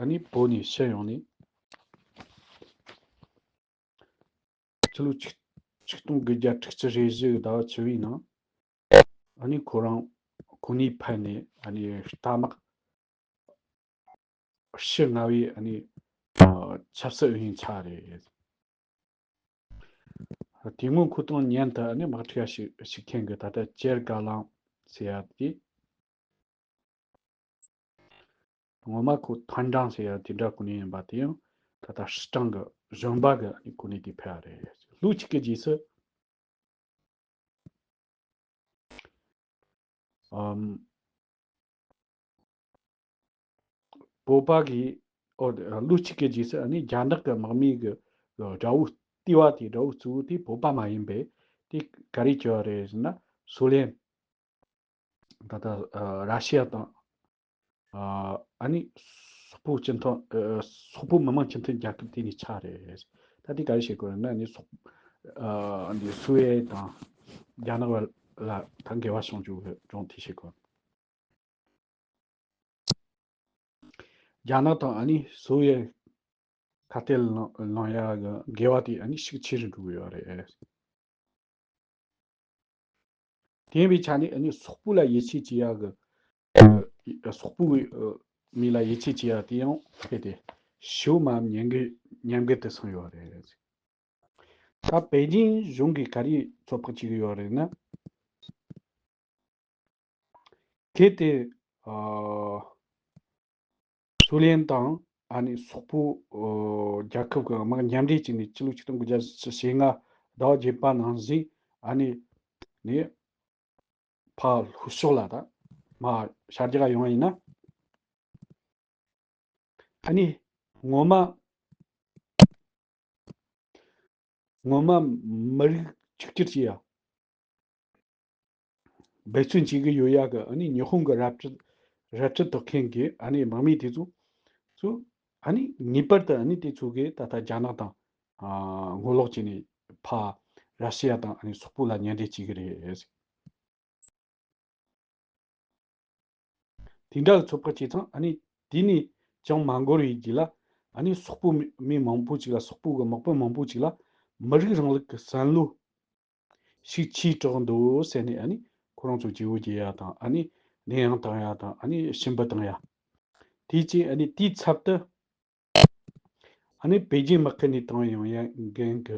ཨ་ནི་བོད་ནས་ཕྱིར་ཡོང་ནས། ཕྱི་ལོ་ཆིག་ཆིག་སྟོང་དགུ་བརྒྱ་དྲུག་ཅུ་རེ་བཞི་གི་ཟླ་བ་བཅུ་བའི་ནང་ཨ་ནི་ཁོ་རང་ཁོ་ནའི་ཕན་ནས་ཨ་ནི་རྟ་དམག་ཕྱི་ལྔ་བའི་ཨ་ནི་ཆབ་སྲིད་ཨུ་ཡོན་ཆགས་རེད། དེ་སྔོན་ཁོ་དང་མཉམ་དུ་ཨ་ནི་དམག་འཁྲུག་བྱེད་བྱེད་མཁན་གྱི་ད་ལྟ་ཅེར་དགའ་ལང་ཟེར་ཡ་དེ། ངོ་མ་ཁོ་ཐན་ཀྲང་ཟེར་ཡ་དེ་འདྲ་གོ་ནས་ཡིན་པ། དེ་ཡང་ད་ལྟ་ཧྲི་ཀྲང་གི་གཞོན་པ་གི་ཨ་ནི་གོ་གནས་དེ་ཕེབས་པ་རེད། ལོ་གཅིག་གི་རྗེས་སུ། ཨམ། བོད་པ་གིས། ཨོ། ལོ་གཅིག་གི་རྗེས་སུ་ཨ་ནི་རྒྱ་ནག་གི་དམག་མི་གི་དགྲ་བོ་ལྟེ་བ་དེ། དགྲ་བོ་གཙོ་བོ་དེ་བོད་པ་མ་ཡིན་པའི་ དེ་ག་རེ་བྱས་པ་རེད་ཟེར་ན། སུའུ་ལེན། ད་ལྟ་ཨ་ར་ཤི་ཡ་དང་། ཨ་ཨ་ནི་སོག་པོ་སྤྱི་མཐུན། ཨ་སོག་པོ་མི་དམངས་སྤྱི་མཐུན་རྒྱལ་ཁབ་དེ་ནས་ཆགས་རེད། ད་དེ་ག་རེ་བྱེད་དགོས་ན་ནི་སོག་ཨ་འདི་སུའེ་དང་རྒྱ་ནག་བར་ལ་ད་འགལ་བ་བྱུང་རྒྱུ་གི་སྦྱོང་དེ་བྱེད་དགོས། རྒྱ་ནག་དང་ཨ་ནི་སུའེ་ཁ་གཏད་ལོང་ལོང་ཡ་གི་འགལ་བ་དེ་ཨ་ནི་ཤུགས་ཆེ་རུ་འགྲོ་གི་ཡོད་རེད། དེ་ཡིན་པའི་ཆ་ནས་ཨ་ནི་སོག་པོ་ལ་ཡིད་ཆེས་བྱེད་ཡ་གི། སོག་པོའི་མི་ལ་ཡིད་ཆེས་བྱེད་ཡ་དེ་ཡང་ཕལ་ཏེ་ཞེ་མ་ཉམས་རྒུད་ཉམས་རྒུད་དུ་སོང་ཡོད་རེད། ད་པེ་ཅིང་གཞུང་གིས་ག་རེ་ཚོད་དཔག་བྱེད་ཀྱི་ཡོད་རེད་ན། གལ་ཏེ་ཨ་སུའུ་ལེན་དང་ཨ་ནི་སོག་པོ་ཨོ་རྒྱལ་ཁབ་ཀྱི་དམག་མཉམ་འབྲེལ་བྱས་ནས་ཕྱི་ལོ་ཆིག་སྟོང་དགུ་བརྒྱ་བཞི་བཅུ་ཞེ་ལྔ་ཟླ་བ་བརྒྱད་པ་ནང་བཞིན་ཨ་ནི་ནི་ཕར་ལྷོ་ཕྱོགས་ལ་ད་མར་ཤར་རྒྱག་ཡོང་བ་ཡིན་ན། ཨ་ནི་ངོ་མ། ངོ་མ་མི་རིགས་གཅིག་གྱུར་བྱེད་ཡ། འབད་བརྩོན་བྱེད་ཀྱི་ཡོད་ཡ་གི་ཨ་ནི་ཉི་ཧོང་གི་རལ་གྲི་རལ་གྲི་འཐེན་མཁན་གྱི་ཨ་ནི་དམག་མི་དེ་ཚོ་ཚོ་ཨ་ནི་ངེས་པར་དུ་ཨ་ནི་དེ་ཚོ་གི་ད་ལྟ་རྒྱ་ནག་དང་ཨ་ངོ་ལོག་བྱས་ནས་ཕར་ར་ཤི་ཡ་དང་ཨ་ནི་སོག་པོ་ལ་མཉམ་འབྲེལ་བྱེད་ཀྱི་རེད། དེ་འདྲ་གི་ཚོད་དཔག་བྱས་ཙང་ཨ་ནི་དེ་ནས་ཅང་མ་འགོར་བའི་རྗེས་ལ་ཨ་ནི་སོག་པོ་མི་མི་མང་པོ་ཅིག་ལ་སོག་པོ་གི་དམག་དཔོན་མང་པོ་ཅིག་ལ་མི་རིགས་རིང་ལུགས་ཀྱི་བསམ་བློ་ཞིག་ཆེ་དྲགས་འདུག་ཟེར་ནས་ཨ་ནི་ཁོ་རང་ཚོ་བརྗེ་བོ་རྒྱག་ཡ་དང་ཨ་ནི་ནད་ཡམས་བཏང་ཡ་དང་ཨ་ནི་ཞུམ་པ་བཏང་ཡ། དེ་རྗེས་ཨ་ནི་དེའི་ཚབ་ཏུ་ཨ་ནི་པེ་ཅིང་དམག་ཁུལ་ནས་བཏང་ཡོང་ཡ་འགན་གི་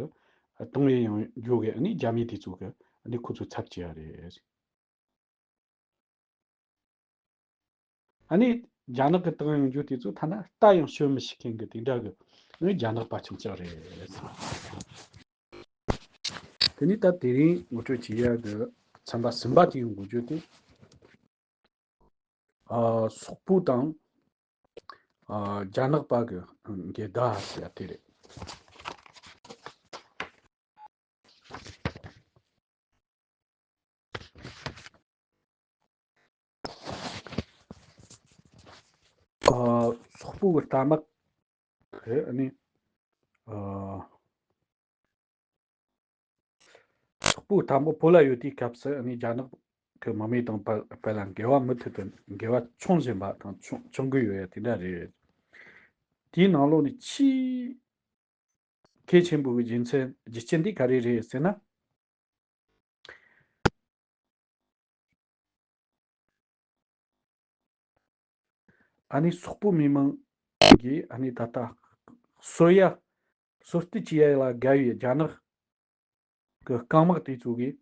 བཏང་ཡོང་རྒྱུ་གི་ཨ་ནི་རྒྱ་མི་དེ་ཚོ་གི་ཨ་ནི་ཁོ་ཚོ་ཚབ་བྱེད་ཡ་རེད། ཨ་ནི་རྒྱ་ནག་གི་བཏང་ཡོང་རྒྱུ་དེ་ཚོ་ཐ་ན་ལྟ་ཡང་ཤོད་མི་ཤེས་མཁན་གི་དེ་འདྲ་གི་ཨ་ནི་རྒྱ་ནག་པ་ཆུང་ཆུང་རེད། དེ་ནི་ད་དེ་རིང་ངོ་སྤྲོད་བྱེད་ཡ་གི་ཚན་པ་གསུམ་པ་དེ་ཡོང་དགོས་རྒྱུ་དེ། ཨ་སོག་པོ་དང་ཨ་རྒྱ་ནག་པ་གི་འགལ་ཟླ་ཟེར་ཡ་དེ་རེད། ཨ་སོག་པོ་གི་རྟ་དམག་གི་ཨ་ནི་ཨ་སོག་པོའི་དམག་བོད་ལ་ཡོད་དུས་སྐབས་སུ་ཨ་ནི་རྒྱ་ནག་གི་དམག་མི་དང་བར་བར་ལ་འགལ་བ་མུ་མཐུད་དུ་འགལ་བ་བྱུང་བཞིན་པ་དང་བྱུང་བྱུང་གི་ཡོད་ཡ་དེ་འདྲ་རེད། དེའི་ནང་ལོགས་ནས་ཆེས་གལ་ཆེན་པོ་གི་རྒྱུ་མཚན་རྒྱུ་རྐྱེན་འདི་ག་རེ་རེད་ཟེར་ན། ཨ་ནི་སོག་པོ་མི་མང་གིས་ཨ་ནི་ད་ལྟ་གསོད་ཡ་གསོད་རྩིས་བྱེད་ཡ་ལ་དགའ་བའི་རྒྱ་ནག་གི་རྐང་དམག་དེ་ཚོ་གིས་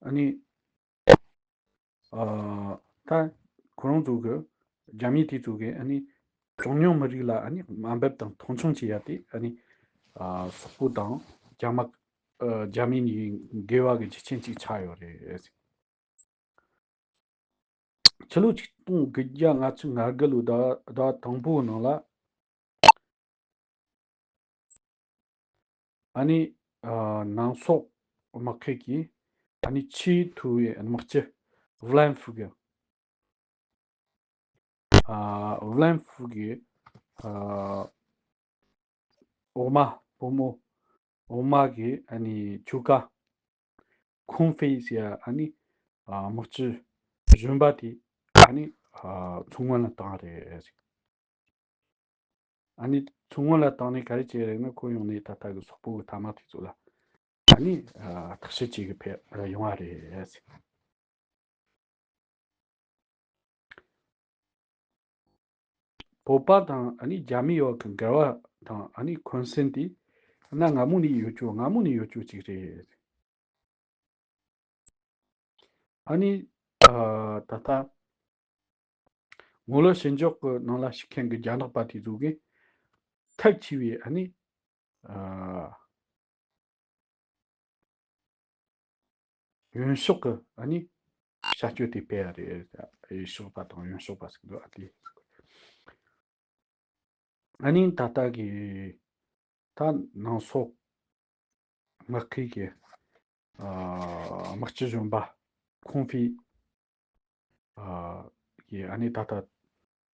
ཨ་ནི་ཨ་ད་ཁོ་རང་ཚོ་གི་རྒྱ་མི་དེ་ཚོ་གི་ཨ་ནི་གྲངས་ཉུང་མི་རིགས་ལ་ཨ་ནི་དམའ་འབེབས་དང་མཐོང་ཆུང་བྱེད་ཡ་དེ་ཨ་ནི་ཨ་སོག་པོ་དང་རྒྱ་དམག་ཨ་རྒྱ་མི་གཉིས་འགལ་བ་གི་རྒྱུ་རྐྱེན་ཅིག་ཆགས་ཡོད་རེད། ཕྱི་ལོ་ཆིག་སྟོང་དགུ་བརྒྱ་ལྔ་བཅུ་ང་དགུ་ལོའི་ཟླ་ཟླ་བ་དང་པོའི་ནང་ལ་ཨ་ནི་ཨ་ནང་སོག་དམག་ཁུལ་གྱིས་ཨ་ནི་ཆེས་མཐོ་བའི་དམག་སྤྱི་ཝུ་ལན་ཧྥུ་གི་ཨ་ཝུ་ལན་ཧྥུ་གི་ཨ་འོག་མ་བུ་མོ་འོག་མ་གི་ཨ་ནི་ཁྱོ་ག་ཁུང་ཧྥེ་ཟེར་ཡ་ཨ་ནི་ཨ་དམག་སྤྱི་གཞོན་པ་དེ་ཨ་ནི་ཨ་མཚོ་སྔོན་ལ་བཏང་རེད། ཨ་ནི་མཚོ་སྔོན་ལ་བཏང་ནས་ག་རེ་བྱས་རེད་ན། ཁོ་ཡོང་ནས་ད་ལྟ་གི་སོག་པོ་གི་མཐའ་དམག་དེ་ཚོ་ལ་ཨ་ནི་ཨ་བརྟག་དཔྱད་བྱེད་གི་ཕེབས་ཡོང་བ་རེད། བོད་པ་དང་ཨ་ནི་རྒྱ་མི་བར་གྱི་འགལ་བ་དང་ཨ་ནི་འཁོན་སེམས་དེ་གནའ་སྔ་མོ་ནས་ཡོད་རྒྱུ་སྔ་མོ་ནས་ཡོད་རྒྱུ་ཅིག་རེད། ཨ་ནི་ཨ་ད་ལྟ་ངོ་ལོག་ཞི་འཇགས་ཀྱི་ནང་ལ་ཞུགས་མཁན་གྱི་རྒྱ་ནག་པ་དེ་ཚོ་གིས་ཐབས་ཆེ་བའི་ཨ་ནི་ཨ་གཡོན་ཕྱོགས་ཀྱི་ཨ་ནི་བྱ་སྤྱོད་དེ་སྤེལ་ཡ་རེད། གཡས་ཕྱོགས་པ་དང་གཡོན་ཕྱོགས་པ་ཟེར་འདུག་ཨ་དེ། ཨ་ནི་ད་ལྟ་གི་ད་ནང་སོག་དམག་ཁུལ་གྱི་ཨ་དམག་སྤྱི་གཞོན་པ་ཁོང་ཕི་ཨ་གི་ཨ་ནི་ད་ལྟ་ད་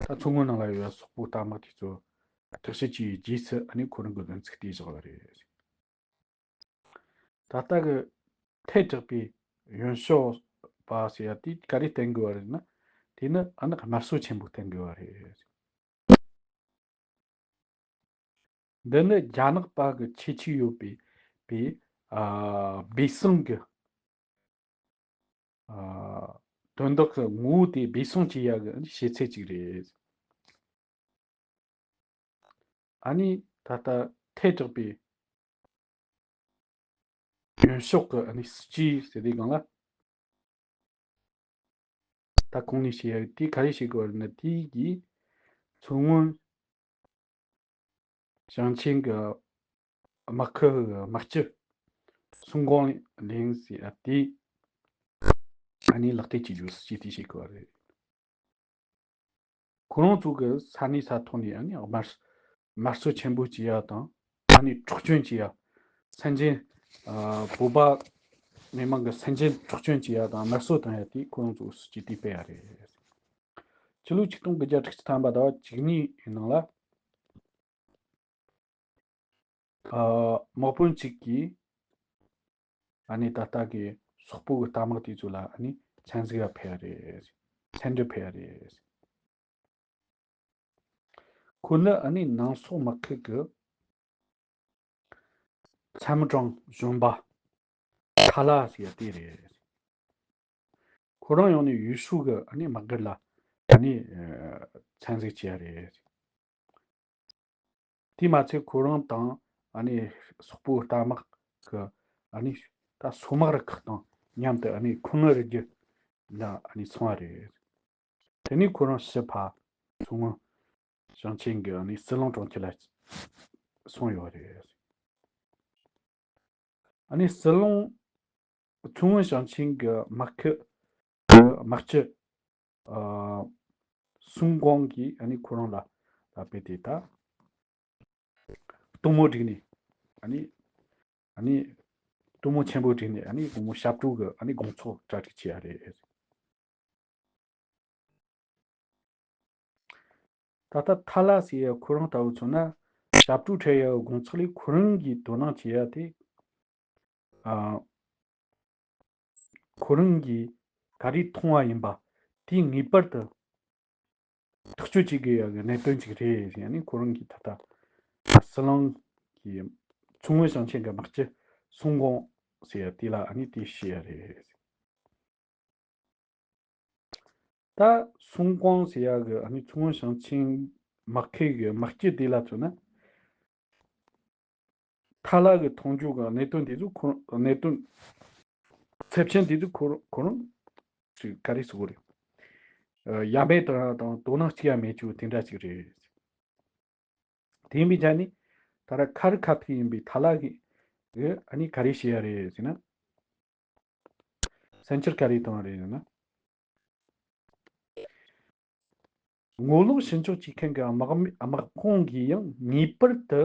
མཚོ་སྔོན་ནང་ལ་ཡོད་པའི་སོག་པོ་རྟ་དམག་དེ་ཚོ་དྲག་ཞིབ་བྱས་རྗེས་སུ་ཨ་ནི་ཁོ་རང་གི་བདུན་ཚིགས་དེ་བཞག་པ་རེད། ད་ལྟ་གི་ཐལ་དྲགས་པའི་ཡོན་ཤོག་པ་ཟེར་ཡ་དེ་ག་རེ་བསྟན་དགོས་པ་རེད་ན། དེ་ནི་ཨ་ནི་དམར་གསོད་ཆེན་པོ་བསྟན་དགོས་པ་རེད། འདི་ནི་རྒྱ་ནག་པ་གི་ཁྱད་ཆོས་ཡོད་པའི་པའི་ཨ་སྦས་གསང་གི་ཨ་དོན་དག་གི་ངོ་བོ་དེ་སྦས་གསང་བྱེད་ཡ་གི་བྱེད་ཚད་ཅིག་རེད། ཨ་ནི་ད་ལྟ་ཐལ་དྲགས་པའི་ཡོན་ཤོག་གི་ཨ་ནི་སྲིད་ཇུས་ཟེར་དུས་སྒང་ལ། ད་གོང་ནས་བཤད་ཡ་དེ་ག་རེ་བྱེད་དགོས་པ་རེད་ན། དེ་གིས་མཚོ་སྔོན་ཞིང་ཆེན་གྱི་དམག་ཁུལ་གྱི་དམག་སྤྱི་སུན་ཀོང་ལིན་ཟེར་ཡ་དེ་ཨ་ནི་ལག་དེབ་ཀྱི་རྗེས་སུ་སྐྱེལ་ཏེ་བྱེད་དགོས་པ་རེད། ཁོ་རང་ཚོ་གི་ས་གནས་ས་ཐོག་ནས་ཨ་ནི་དམར་དམར་གསོད་ཆེན་པོ་བྱེད་ཡ་དང་། ཨ་ནི་འཕྲོག་བཅོམ་བྱེད་ཡ། སེམས་ཅན་ཨ་བོད་པ་མི་མང་གི་སེམས་ཅན་འཕྲོག་བཅོམ་བྱེད་ཡ་དང་དམར་གསོད་བཏང་ཡ་དེ་ཁོ་རང་ཚོ་སྲིད་ཇུས་དེ་སྤེལ་ཡ་རེད། ཕྱི་ལོ་ཆིག་སྟོང་དགུ་བརྒྱ་དྲུག་ཅུ་ཐམ་པ་ཟླ་བ་བཅུ་གཉིས་ཡི་ནང་ལ། ཨ་དམག་དཔོན་གཅིག་གིས་ཨ་ནི་ད་ལྟ་གི་སོག་པོ་གི་རྟ་དམག་དེ་ཚོ་ལ་ཨ་ནི་མཚན་གཟིགས་ཡ་ཕེབས་རེད། མཚན་འདྲི་ཕེབས་རེད། ཁོ་ནི་ཨ་ནི་ནང་སོག་དམག་ཁུལ་གི་参谋长གཞོན་པ་ཐ་ལ་ཟེར་ཡ་དེ་རེད། ཁོ་རང་ཡང་ནི་ཡུས་ཧྲུའུ་གི་ཨ་ནི་དམག་སྒར་ལ་ཨ་ནི་མཚན་གཟིགས་བྱས་རེད། དེས་མ་ཚད་ཁོ་རང་དང་ཨ་ནི་སོག་པོའི་རྟ་དམག་གི་ཨ་ནི་ད་སོ་དམག་རུ་ཁག་དང་མཉམ་དུ་ཨ་ནི་ཁུ་ནུ་རི་རྒྱུད་ལ་ཨ་ནི་སོང་བ་རེད། དེ་ནས་ཁོ་རང་ཕྱིར་ཕར་མཚོ་སྔོན་ཞིང་ཆེན་གྱི་ཨ་ནི་ཟི་ལིང་གྲོང་ཁྱེར་ལ་སོང་ཡོད་རེད། ཨ་ནི་ཟི་ལིང་མཚོ་སྔོན་ཞིང་ཆེན་གྱི་དམག་ཁུལ་གྱི་དམག་སྤྱི་ཨ་སུན་ཀོང་གིས་ཨ་ནི་ཁོ་རང་ལ་ད་དཔེ་དེ་ད་གཏུམ་མོ་བསྒྲིགས་ནས་ཨ་ནི་ཨ་ནི་གཏུམ་མོ་ཆེན་པོ་བསྒྲིགས་ནས་ཨ་ནི་དགོང་མོ་ཞབས་བྲོ་གི་ཨ་ནི་དགོང་ཚོགས་གྲ་སྒྲིག་བྱས་ཡ་རེད། ད་ལྟ་ཐ་ལ་ཟེར་ཡ་ཁོ་རང་ལྟ་བུ་མཚོན་ན་ཞབས་བྲོ་འཁྲབ་ཡ་གི་དགོང་ཚོགས་ལས་ཁོ་རང་གིས་དོ་སྣང་བྱེད་ཡ་དེ། ཨ་ཁོ་རང་གིས་ག་རེ་མཐོང་བ་ཡིན་པ་དེ་ངེས་པར་དུ་ཐག་གཅོད་བྱེད་དགོས་ཡ་གི་གནད་དོན་ཅིག་རེད་ཟེར་ནས། ཁོ་རང་གིས་ད་ལྟ་ཟི་ལིང་གི་མཚོ་སྔོན་ཞིང་ཆེན་གྱི་དམག་སྤྱི་སུན་ཀོང་ཟེར་ཡ་དེ་ལ་ཨ་ནི་དེ་བཤད་ཡ་རེད། ད་སུན་ཀོང་ཟེར་ཡ་གི་ཨ་ནི་མཚོ་སྔོན་ཞིང་ཆེན་དམག་ཁུལ་གྱི་དམག་སྤྱི་དེ་ལ་མཚོན་ན། ཐ་ལ་གི་མཐོང་རྒྱུ་གི་གནད་དོན་དེ་ཚོ་ཁོ་རང་གནད་དོན་ཚབས་ཆེན་དེ་ཚོ་ཁོ་རང་ཁོ་རང་ཅིག་ག་རེ་ཟེར་དགོས་རེད། ཡ་མེད་དང་དང་དོ་སྣང་གཅིག་ཡང་མེད་རྒྱུ་དེ་འདྲ་ཅིག་རེད། དེ་ཡིན་པའི་ཆ་ནས་ད་ར་ཁ་རི་ཁ་ཐུག་ཡིན་པའི་ཐ་ལ་གི་གི་ཨ་ནི་ག་རེ་བཤད་ཡ་རེད་ཟེར་ན། སེམས་འཆར་ག་རེ་བཏང་བ་རེད་ཟེར་ན། ངོ་ལོག་ཕྱི་འཇོག་བྱེད་མཁན་གྱི་དམག་མི་དམག་དཔུང་གིས་ཡང་ངེས་པར་དུ་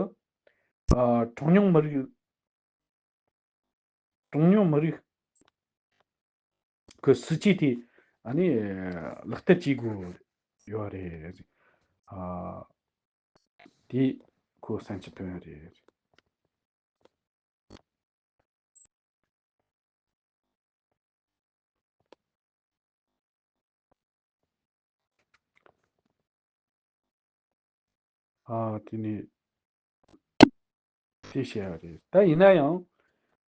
ཨ་གྲངས་ཉུང་མི་རིགས་གྲངས་ཉུང་མི་རིགས་ཀྱི་སྲིད་ཇུས་དེ་ཨ་ནི་ལག་བསྟར་བྱེད་དགོས་ཡོད་རེད། ཨ་དེ་ཁོ་སེམས་ཀྱི་དོན་རེད། ཨ་དེ་ནི་དེ་བཤད་ཡ་རེད། ད་ཡིན་ན་ཡང་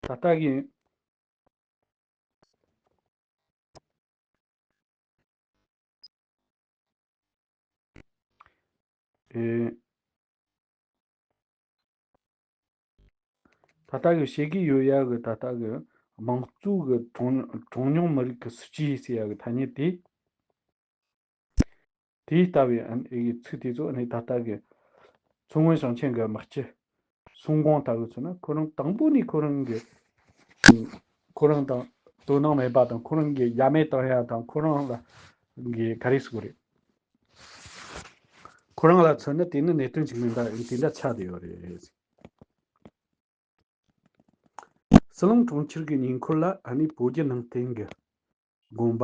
ད་ལྟ་གི་ཨེ། ད་ལྟ་གི་བཤད་ཀྱི་ཡོད་ཡ་གི་ད་ལྟ་གི་དམངས་གཙོ་གི་གྲངས་གྲངས་ཉུང་མི་རིགས་ཀྱི་སྲིད་ཇུས་ཟེར་ཡ་གི་ཐ་སྙད་དེ། དེའི་ལྟ་བའི་ཨ་ནི་ཚིག་དེ་ཚོ་ཨ་ནི་ད་ལྟ་གི་མཚོ་སྔོན་ཞིང་ཆེན་གྱི་དམག་སྤྱི་སུན་ཀོང་ལྟ་བུ་ཚོ་ན། ཁོ་རང་དང་པོ་ནས་ཁོ་རང་གི་ཁོ་རང་དང་དོ་སྣང་མེད་པ་དང་། ཁོ་རང་གི་ཡ་མེད་བཏང་ཡ་དང་། ཁོ་རང་ལ་གི་ག་རེ་ཟེར་དགོས་རེད། ཁོ་རང་ལ་མཚོན་ན་དེ་ནི་གནད་དོན་ཅིག་མིན་པ་ཡིན། དེ་འདྲ་ཆགས་བསྡད་ཡོད་རེད། ཟི་ལིང་གྲོང་ཁྱེར་གྱི་ཉེ་འཁོར་ལ་ཨ་ནི་བོད་བརྒྱུད་ནང་བསྟན་གྱི་དགོན་པ་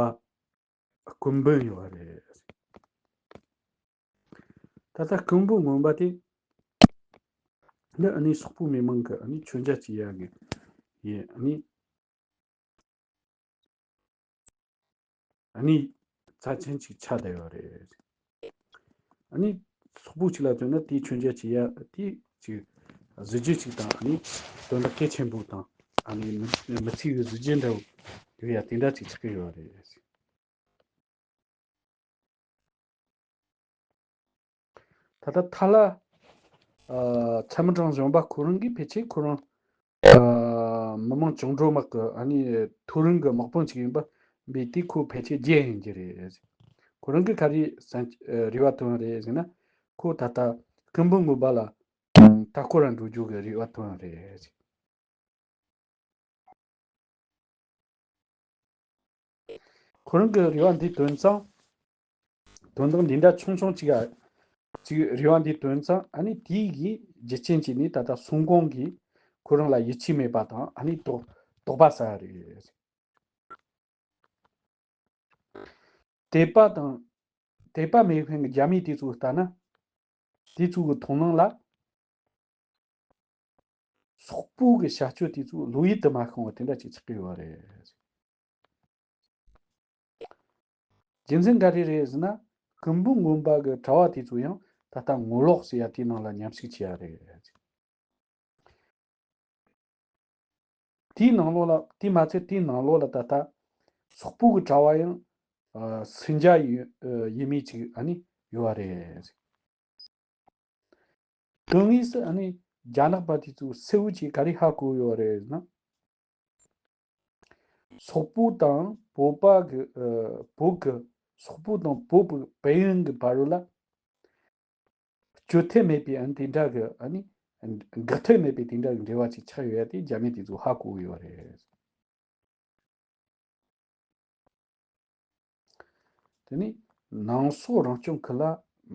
སྐུ་འབུམ་ཡོད་རེད། ད་ལྟ་སྐུ་འབུམ་དགོན་པ་དེ་ནི་ཨ་ནི་སོག་པོའི་མི་མང་གི་ཨ་ནི་མཆོད་མཇལ་བྱེད་ཡག་གི་ཡིན། ཨ་ནི་ཨ་ནི་རྩ་ཆེན་ཅིག་ཆགས་བསྡད་ཡོད་རེད། ཨ་ནི་སོག་པོ་ཅིག་ལ་མཚོན་ན་དེའི་མཆོད་མཇལ་བྱེད་ཡ་དེ་ཅིག་གཟི་བརྗིད་ཅིག་དང་། ཨ་ནི་དོན་དག་གལ་ཆེན་པོ་དང་། ཨ་ནི་མི་མི་ཚེ་གི་གཟི་བརྗིད་འདྲ་བོ་ཡོད་ཡ་དེ་འདྲ་ཅིག་ཆགས་ཀྱི་ཡོད་རེད། ད་ལྟ་ཐ་ལ་ཨ་ཚ་མི་གྲངས་གཞོན་པ་ཁོ་རང་གིས་ཕལ་ཆེར་ཁོ་རང་ཨ་མི་དམངས་བཅིངས་འགྲོལ་དམག་གི་ཨ་ནི་མཐོ་རིམ་གྱི་དམག་དཔོན་ཅིག་ཡིན་པ་འདི་དེ་ཁོ་ཕལ་ཆེར་རྗེས་ཡིན་གྱི་རེད། ཁོ་རང་གིས་ག་རེ་བསམ་ཨ་རེ་བ་བཏོན་རེད་ཟེར་ན། ཁོ་ད་ལྟ་སྐུ་འབུམ་དགོན་པ་ལ་མཐའ་འཁོར་ར་འགྲོ་རྒྱུ་གི་རེ་བ་བཏོན་རེད། ཁོ་རང་གི་རེ་བ་འདི་བཏོན་ཙང་། དོན་དག་འདི་འདྲ་ཆུང་ཆུང་ཅིག་ཨ་ཅིག་རེ་བ་འདི་བཏོན་ཙང་། ཨ་ནི་དེའི་གི་རྒྱུ་རྐྱེན་གྱིས་ནི་ད་ལྟ་སུན་ཀོང་གིས་ཁོ་རང་ལ་ཡིད་ཆེས་མེད་པ་དང་། ཨ་ནི་དོགས་དོགས་པ་ཟ་རེད། དད་པ་དང་དད་པ་མེད་མཁན་གྱི་རྒྱ་མི་དེ་ཚོ་ལྟ་ན། དེ་ཚོ་གི་མཐོང་སྣང་ལ་སོག་པོ་གི་བྱ་སྤྱོད་དེ་ཚོ་བློ་ཡུལ་དུ་མ་ཤོང་བ་དེ་འདྲ་ཅིག་ཆགས་ཀྱི་ཡོད་རེད། རྒྱུ་མཚན་ག་རེ་རེད་ཟེར་ན། སྐུ་འབུམ་དགོན་པ་གི་གྲྭ་བ་དེ་ཚོ་ཡང་ད་ལྟ་ངོ་ལོག་ཟེར་ཡ་དེའི་ནང་ལ་མཉམ་ཞུགས་བྱས་ཡ་རེད། དེའི་ནང་ལོགས་ལ། དེ་མ་ཚད་དེའི་ནང་ལོགས་ལ་ད་ལྟ་སོག་པོ་གི་གྲྭ་བ་ཡང་ཨ་སུན་ཅཱ་ཡི་ཨ་ཡིན་མི་ཅིག་ཨ་ནི་ཡོད་པ་རེད། དོན་དངོས་སུ་ཨ་ནི་རྒྱ་ནག་པ་དེ་ཚོ་གསལ་བོ་ཅིག་ག་རེ་ཧ་གོ་ཡོད་པ་རེད་ཟེར་ན། སོག་པོ་དང་བོད་པ་གི་ཨ་བོད་གི་སོག་པོ་དང་བོད་པའི་བལ་ཡུལ་གི་བར་ལ་གཅོད་ཐབས་མེད་པའི་ཨ་ནི་དེ་འདྲ་གི་ཨ་ནི་འགག་ཐབས་མེད་པའི་དེ་འདྲ་གི་འབྲེལ་བ་ཅིག་ཆགས་ཡོད་ཡ་དེ་རྒྱ་མི་དེ་ཚོ་ཧ་གོ་ཡོད་པ་རེད། དེ་ནས་ནང་སོག་རང་སྐྱོང་ཁུལ་ལ་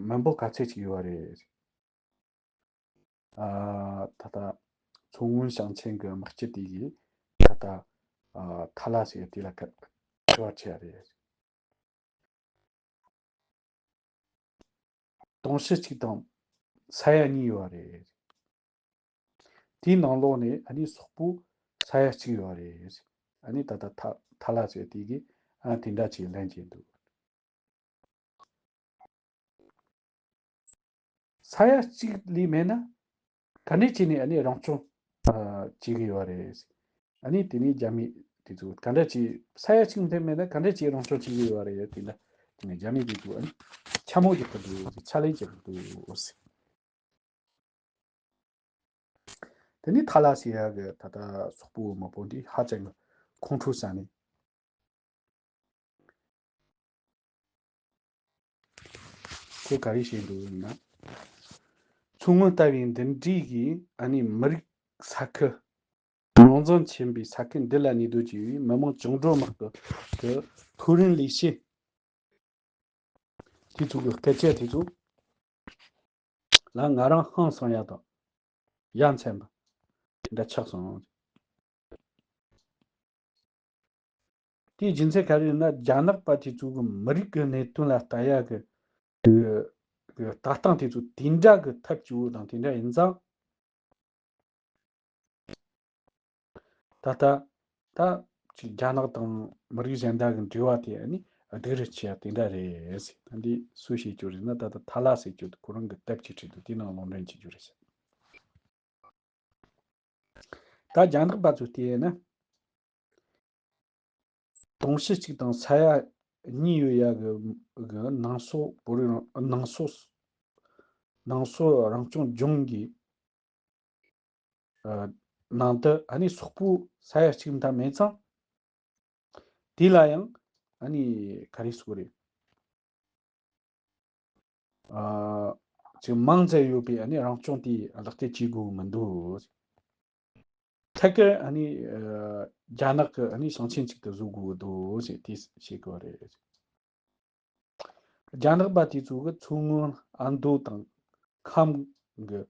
མི་འབོར་ག་ཚད་ཅིག་ཡོད་པ་རེད། ཨ་ད་ལྟ་མཚོ་སྔོན་ཞིང་ཆེན་གྱི་དམག་སྤྱི་དེ་གིས་ད་ལྟ་ཨ་ཐ་ལ་ཟེར་དེ་ལ་ཁ་དྲི་བ་དྲིས་པ་རེད། དུང་ཕྱུར་གཅིག་དང་ས་ཡ་གཉིས་ཡོད་པ་རེད། དེའི་ནང་ལོགས་ནས་ཨ་ནི་སོག་པོ་ས་ཡ་གཅིག་ཡོད་པ་རེད། ཨ་ནི་ད་ལྟ་ཐ་ཐ་ལ་ཟེར་དེ་གིས་ཨ་དེ་འདྲ་ཅིག་ལེན་གྱིན་འདུག། ས་ཡ་གཅིག་ལས་མེད་ན་ག་འདྲས་བྱས་ནས་ཨ་ནི་རང་སྐྱོང་ཨ་བྱེད་གི་ཡོད་རེད། ཨ་ནི་དེ་ནས་རྒྱ་མི་དེ་ཚོ་ག་འདྲ་བྱས། ས་ཡ་གཅིག་ལས་མེད་ན་ག་འདྲ་བྱས་རང་སྐྱོང་བྱེད་གི་ཡོད་རེད། དེ་འདྲ་དེ་ནས་རྒྱ་མི་དེ་ཚོ་ཨ་ནི་འཕྱ་སྨོད་རྒྱག་གི་འདུག། ཆ་ལེན་རྒྱག་གི་འདུག། དེ་ནས་ཐ་ལ་ཟེར་ཡ་གི་ད་ལྟ་སོག་པོ་མི་འབོར་འདི་ཧ་ཅང་གི་ཁོང་ཁྲོ་ཟ་ནས། ཁོས་ག་རེ་བཤད་འདུག་ཟེར་ན། མཚོ་སྔོན་ལྟ་བུའི་འདི་འདྲའི་གི་ཨ་ནི་མི་རིགས་ས་ཁུལ། རྙོག་འཛིང་ཆེན་པོའི་ས་ཁུལ་འདི་ལ་གནས་སྡོད་ཀྱི་མི་དམངས་བཅིངས་འགྲོལ་དམག་གི་གི་མཐོ་རིམ་ལས་བྱེད་དེ་ཚོ་གི་སྐད་ཆ་དེ་ཚོ་ལ་ང་རང་ཧང་སང་ཡ་དང་ཡ་མཚན་པ་དེ་འདྲ་ཆགས་སོང་། དེའི་རྒྱུ་མཚན་ག་རེ་ཡིན་ན། རྒྱ་ནག་པ་དེ་ཚོ་གི་མི་རིགས་ཀྱི་གནད་དོན་ལ་ལྟ་ཡ་གི་གི་གི་ལྟ་སྟངས་དེ་ཚོ་དེ་འདྲ་གི་ཐབས་སྐྱོ་བོ་དང་དེ་འདྲ་ཡིན་ཙང་། ད་ལྟ་ད་ཅིག་རྒྱ་ནག་དང་མི་རིགས་གཞན་དག་གི་འབྲེལ་བ་དེ་ཨ་ནི་སྡུག་རུ་ཆེ་ཡ་དེ་འདྲ་རེད་ཟེར། ད་འདི་སུས་བཤད་རྒྱུ་རེད་ན། ད་ལྟ་ཐ་ལ་ཟེར་རྒྱུ་དེ་ཁོ་རང་གི་དེབ་ཅིག་བྲིས་འདུག། དེའི་ནང་ལུང་འདྲེན་བྱེད་རྒྱུ་རེད་ཟེར། ད་རྒྱ་ནག་པ་ཚོས་བལྟས་ན། དུང་ཕྱུར་གཅིག་དང་ས་ཡ་གཉིས་ཡོད་ཡ་གི་གི་ནང་སོག་བོད་རིགས་རང་ནང་སོག་ནང་སོག་རང་སྐྱོང་ལྗོངས་ཀྱི་ཨ་ནང་དུ་ཨ་ནི་སོག་པོ་ས་ཡ་གཅིག་འདྲ་མེད་ཙང་། དེ་ལ་ཡང་ཨ་ནི་ག་རེ་ཟེར་དགོས་རེད། ཨ་ཅིག་མང་ཙམ་ཡོད་པའི་ཨ་ནི་རང་སྐྱོང་དེ་ལག་བསྟར་བྱེད་དགོས་མི་འདུག། ཐད་ཀར་ཨ་ནི་ཨ་རྒྱ་ནག་གི་ཨ་ནི་ཞིང་ཆེན་ཅིག་ཏུ་བཟོ་དགོས་འདུག་ཟེར་དེ་བཤད་དགོས་རེད། རྒྱ་ནག་པ་དེ་ཚོ་གི་མཚོ་སྔོན། ཨ་མདོ་དང་ཁམས་གི་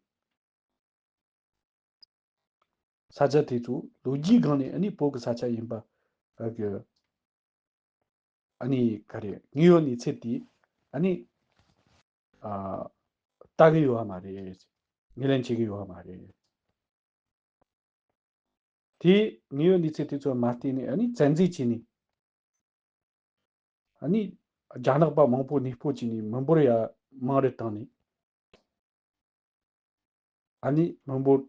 ས་ཆ་དེ་ཚོ་ལོ་རྒྱུས་སྒང་ནས་ཨ་ནི་བོད་ཀྱི་ས་ཆ་ཡིན་པ་གི་ཨ་ནི་ག་རེ་དངོས་ཡོད་གནས་ཚུལ་དེ་ཨ་ནི་ཨ་ལྟ་གི་ཡོད་པ་མ་རེད། ངོས་ལེན་བྱེད་ཀྱི་ཡོད་པ་མ་རེད། དེ་དངོས་ཡོད་གནས་ཚུལ་དེ་ཚོ་མ་བལྟས་ནས་ཨ་ནི་བཙན་འཛུལ་བྱས་ནས། ཨ་ནི་རྒྱ་ནག་པ་མང་པོ་གནས་སྤོ་བྱས་ནས་མི་འབོར་ཡ་མང་རུ་བཏང་ནས། ཨ་ནི་མི་འབོར།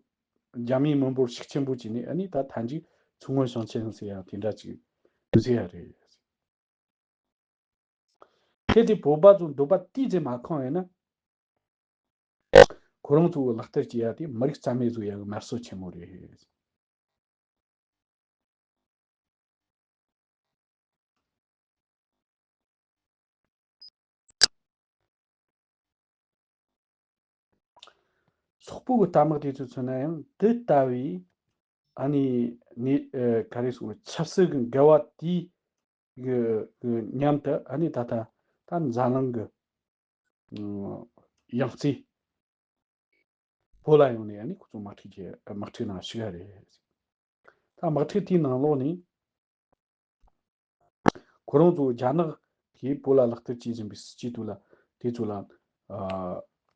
རྒྱ་མིའི་མི་འབོར་ཤུགས་ཆེན་པོ་བྱས་ནས་ཨ་ནི་ད་མཐའ་མཇུག་མཚོ་སྔོན་ཞིང་ཆེན་ཟེར་ཡ་དེ་འདྲ་ཅིག་བཟོས་ཡ་རེད། གལ་ཏེ་བོད་པ་ཚོ་འདོད་པ་ཏོག་ཙམ་མ་ཁེངས་ཡོད་ན། ཁོ་རང་ཚོ་ལག་བསྟར་བྱེད་ཡ་དེ་མི་རིགས་རྩ་མེད་བཟོ་ཡ་གི་དམར་གསོད་ཆེན་མོ་རེད། སོག་པོ་གི་རྟ་དམག་དེ་ཚོ་མཚོན་ན་ཡང་དེ་ལྟ་བུའི་ཨ་ནི་ནི་ཨ་ག་རེ་ཟེར། ཆབ་སྲིད་ཀྱི་འགལ་བ་དེའི་གི་གི་མཉམ་དུ་ཨ་ནི་ད་ལྟ་ད་འཛམ་གླིང་གི་ཨ་ཡང་རྩིས་བོད་ལ་ཡོང་ནས་ཨ་ནི་ཁོ་ཚོ་དམག་འཁྲུག་བྱས། དམག་འཁྲུག་ནང་ཞུགས་ཡ་རེད། ད་དམག་འཁྲུག་དེའི་ནང་ལོགས་ནས་ཁོ་རང་ཚོ་རྒྱ་ནག་གིས་བོད་ལ་ལག་བསྟར་བྱེད་བཞིན་པའི་སྲིད་ཇུས་དེ་ལ་དེ་ཚོ་ལ་ཨ་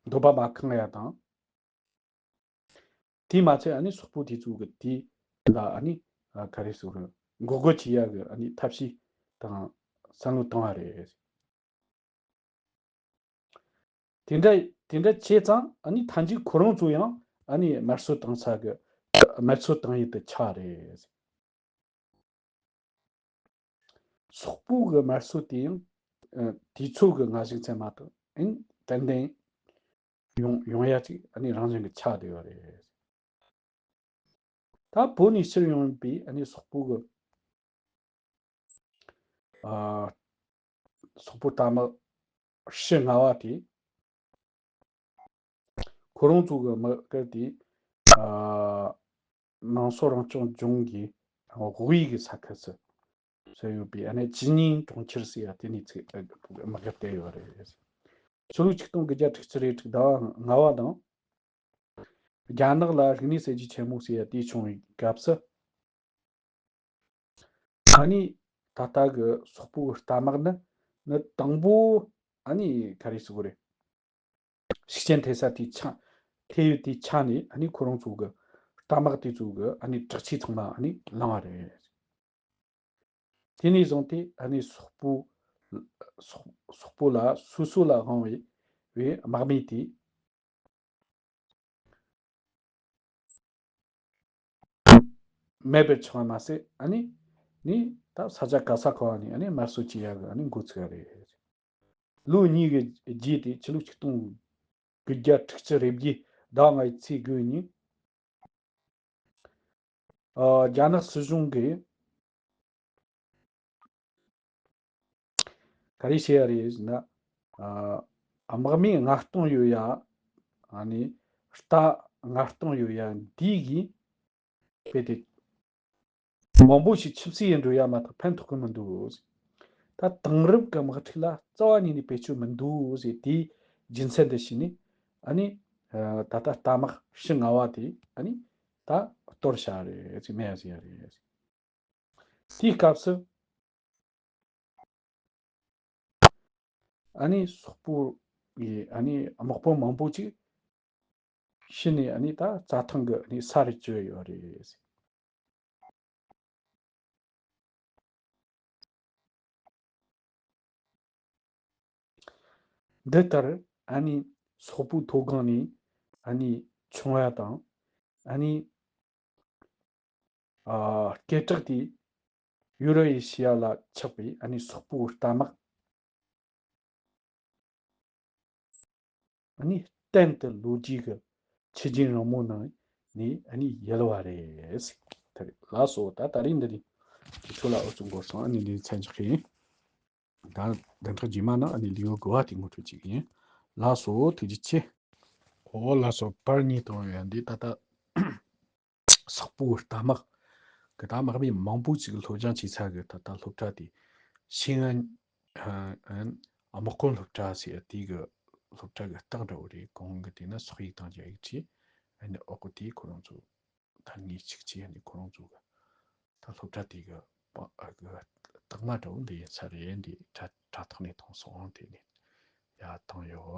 འདོད་པ་མ་ཁེངས་ཡ་དང་། དེས་མ་ཚད་ཨ་ནི་སོག་པོ་དེ་ཚོ་གི་དེ་ལ་ཨ་ནི་ཨ་ག་རེ་ཟེར། འགོག་རྒོལ་བྱེད་ཡ་གི་ཨ་ནི་ཐབས་ཤེས་དང་བསམ་བློ་བཏང་བ་རེད། དེ་འདྲ་དེ་འདྲ་བྱས་ཙང་ཨ་ནི་མཐའ་མཇུག་ཁོ་རང་ཚོ་ཡང་ཨ་ནི་དམར་གསོད་བཏང་ས་གི་དམར་གསོད་བཏང་ཡུལ་དུ་ཆགས་རེད། སོག་པོ་གི་དམར་གསོད་དེ་ཡང་ཨ་དུས་ཚོད་ཀྱི་སྔ་གཞུག་ཙམ་མ་གཏོགས་ཨིན་ཏན་ཏན་ཡོང་ཡོང་ཡ་ཅིག་ཨ་ནི་རང་བཞིན་གྱི་ཆགས་བསྡད་ཡོད་རེད། ད་བོད་ནས་ཕྱིར་ཡོང་བའི་ཨ་ནི་སོག་པོ་གི་ཨ་སོག་པོ་རྟ་དམག་ཕྱི་ལྔ་པ་དེ། ཁོ་རང་ཚོ་གི་དམག་སྒར་དེ་ཨ་ནང་སོ་རང་སྐྱོང་ལྗོངས་ཀྱི་དབུས་ཀྱི་ས་ཁུལ་སུ་སུ་ཡོད་པའི་ཨ་ནི་ཇི་ནིང་གྲོང་ཁྱེར་ཟེར་ཡ་དེ་ནས་ཚིག་དམག་སྒར་བསྡད་ཡོད་རེད། ཕྱི་ལོ་ཆིག་སྟོང་དགུ་བརྒྱ་དྲུག་ཅུ་རེ་དྲུག་ཟླ་བ་ལྔ་པ་དང་། རྒྱ་ནག་ལ་རིག་གནས་གསར་བརྗེ་ཆེན་མོ་ཟེར་ཡ་དེ་བྱུང་བའི་སྐབས་སུ། ཨ་ནི་ད་ལྟ་གི་སོག་པོའི་རྟ་དམག་ནི་ནི་དང་པོ་ཨ་ནི་ག་རེ་ཟེར་དགོས་རེད། ཤུགས་རྐྱེན་ཐེབས་ས་དེའི་ཆ་ཐེབས་ཡུལ་དེའི་ཆ་ནས་ཨ་ནི་ཁོ་རང་ཚོ་གི་རྟ་དམག་དེ་ཚོ་གི་ཨ་ནི་དྲག་ཆས་ཚང་མ་ཨ་ནི་བླངས་པ་རེད། དེ་ནས་བཟུང་སྟེ་ཨ་ནི་སོག་པོ་སོག་སོག་པོ་ལ་སོ་སོ་ལ་དབང་བའི་བའི་དམག་མི་དེ་མེད་པར་ཆགས་པ་མ་ཟད། ཨ་ནི་ནི་ད་ས་ཆ་ག་ས་ག་བ་ནས་ཨ་ནི་དམར་གསོད་བྱེད་ཡ་གི་ཨ་ནི་འགོ་ཚུགས་པ་རེད། ལོ་གཉིས་ཀྱི་རྗེས་དེ་ཕྱི་ལོ་ཆིག་སྟོང་དགུ་བརྒྱ་དྲུག་ཅུ་རེ་བརྒྱད་ཟླ་ལྔའི་ཚེས་དགུ་ཉིན། ཨ་རྒྱ་ནག་སྲིད་གཞུང་གིས་ག་རེ་བྱས་ཡ་རེད་ཟེར་ན། ཨ་དམག་མི་མངགས་གཏོང་ཡོད་ཡ། ཨ་ནི་རྟ་མངགས་གཏོང་ཡོད་ཡ་འདི་གིས་རྦད་དེ་མང་པོ་ཞིག་ཆབ་སྲིད་ཡིན་འགྲོ་ཡ་མ་གཏོགས་ཕན་ཐོགས་ཀྱི་མི་འདུག། ད་དེང་རབས་ཀྱི་དམག་འཁྲུག་ལ་རྩ་བ་ཉིད་ནས་བེད་སྤྱོད་མི་འདུག་ཟེར། དེའི་རྒྱུ་མཚན་འདི་ཤེས་ནས་ཨ་ནི་ཨ་ད་ལྟ་རྟ་དམག་ཕྱི་ལྔ་པ་དེ་ཨ་ནི་ད་གཏོར་བཞག་རེད་ཟེར། མེད་ཟེར་ཡ་རེད། དེའི་སྐབས་སུ་ཨ་ནི་སོག་པོ་ཡི་ཨ་ནི་དམག་དཔོན་མང་པོ་ཅིག་ཤི་ནས་ཨ་ནི་ད་རྩྭ་ཐང་གི་ཨ་ནི་ས་རུ་བཅོལ་ཡོད་རེད། འདི་ལྟར་ཨ་ནི་སོག་པོའི་མཐོ་སྒང་ནས་ཨ་ནི་བྱུང་བ་དང་། ཨ་ནི་ཨ་སྐད་གྲགས་དེ་ཡུ་རོ་ཨེ་ཤི་ཡ་ལ་ཆགས་པའི་ཨ་ནི་སོག་པོའི་རྟ་དམག་ཨ་ནི་གཏན་དུ་ལོ་རྒྱུས་ཀྱི་ཆུ་རྒྱུན་རིང་མོའི་ནང་ནས་ཨ་ནི་ཡལ་བ་རེད། དེ་རེད། ལགས་སོ། ད་ད་རིང་འདི་ནས་དེ་ཚོ་ལ་ཨུ་ཚུགས་འགོར་སོང་། ཨ་ནི་འདི་མཚམས་འཇོག་གི་ཡིན། ད་བདུན་ཕྲག་རྗེས་མ་ནང་ཨ་ནི་ལེའུ་དགུ་པ་དེ་ངོ་སྤྲོད་བྱེད་ཀྱི་ཡིན། ལགས་སོ། ཐུགས་རྗེ་ཆེ། ཨོ་ལགས་སོ། པར་གཉིས་བཏང་ཡོད་འདི་ད་ལྟ་སོག་པོའི་རྟ་དམག་གི་ད་དམག་མི་མང་པོ་ཅིག་སློབ་སྦྱོང་བྱས་ཚར་གི་ད་ལྟ་སློབ་གྲྭ་དེ་ཤེས་ཡོན་ དམག་དཔོན་སློབ་གྲྭ་ཟེར་དེ་གི་སློབ་གྲྭ་གི་རྟགས་འདྲ་བོ་རེད། གོང་གི་དེ་ན་སོག་ཡིག་དང་རྒྱ་ཡིག་བྲིས། ཨ་ནི་འོག་གི་དེ་ཁོ་རང་ཚོ་ད་ངེས་གཅིག་བྱས། ཨ་ནི་ཁོ་རང་ཚོ་གི་ད་སློབ་གྲྭ་དེ་གི་པ་ཨ་གི་རྟགས་མ་འདྲ་བོ་འདི་ཡིན་ས་རེད། འདི་དྲ་དྲ་ཐོག་ནས་མཐོང་སོང་། དེ་ནས་ཡར་བཏང་ཡོད།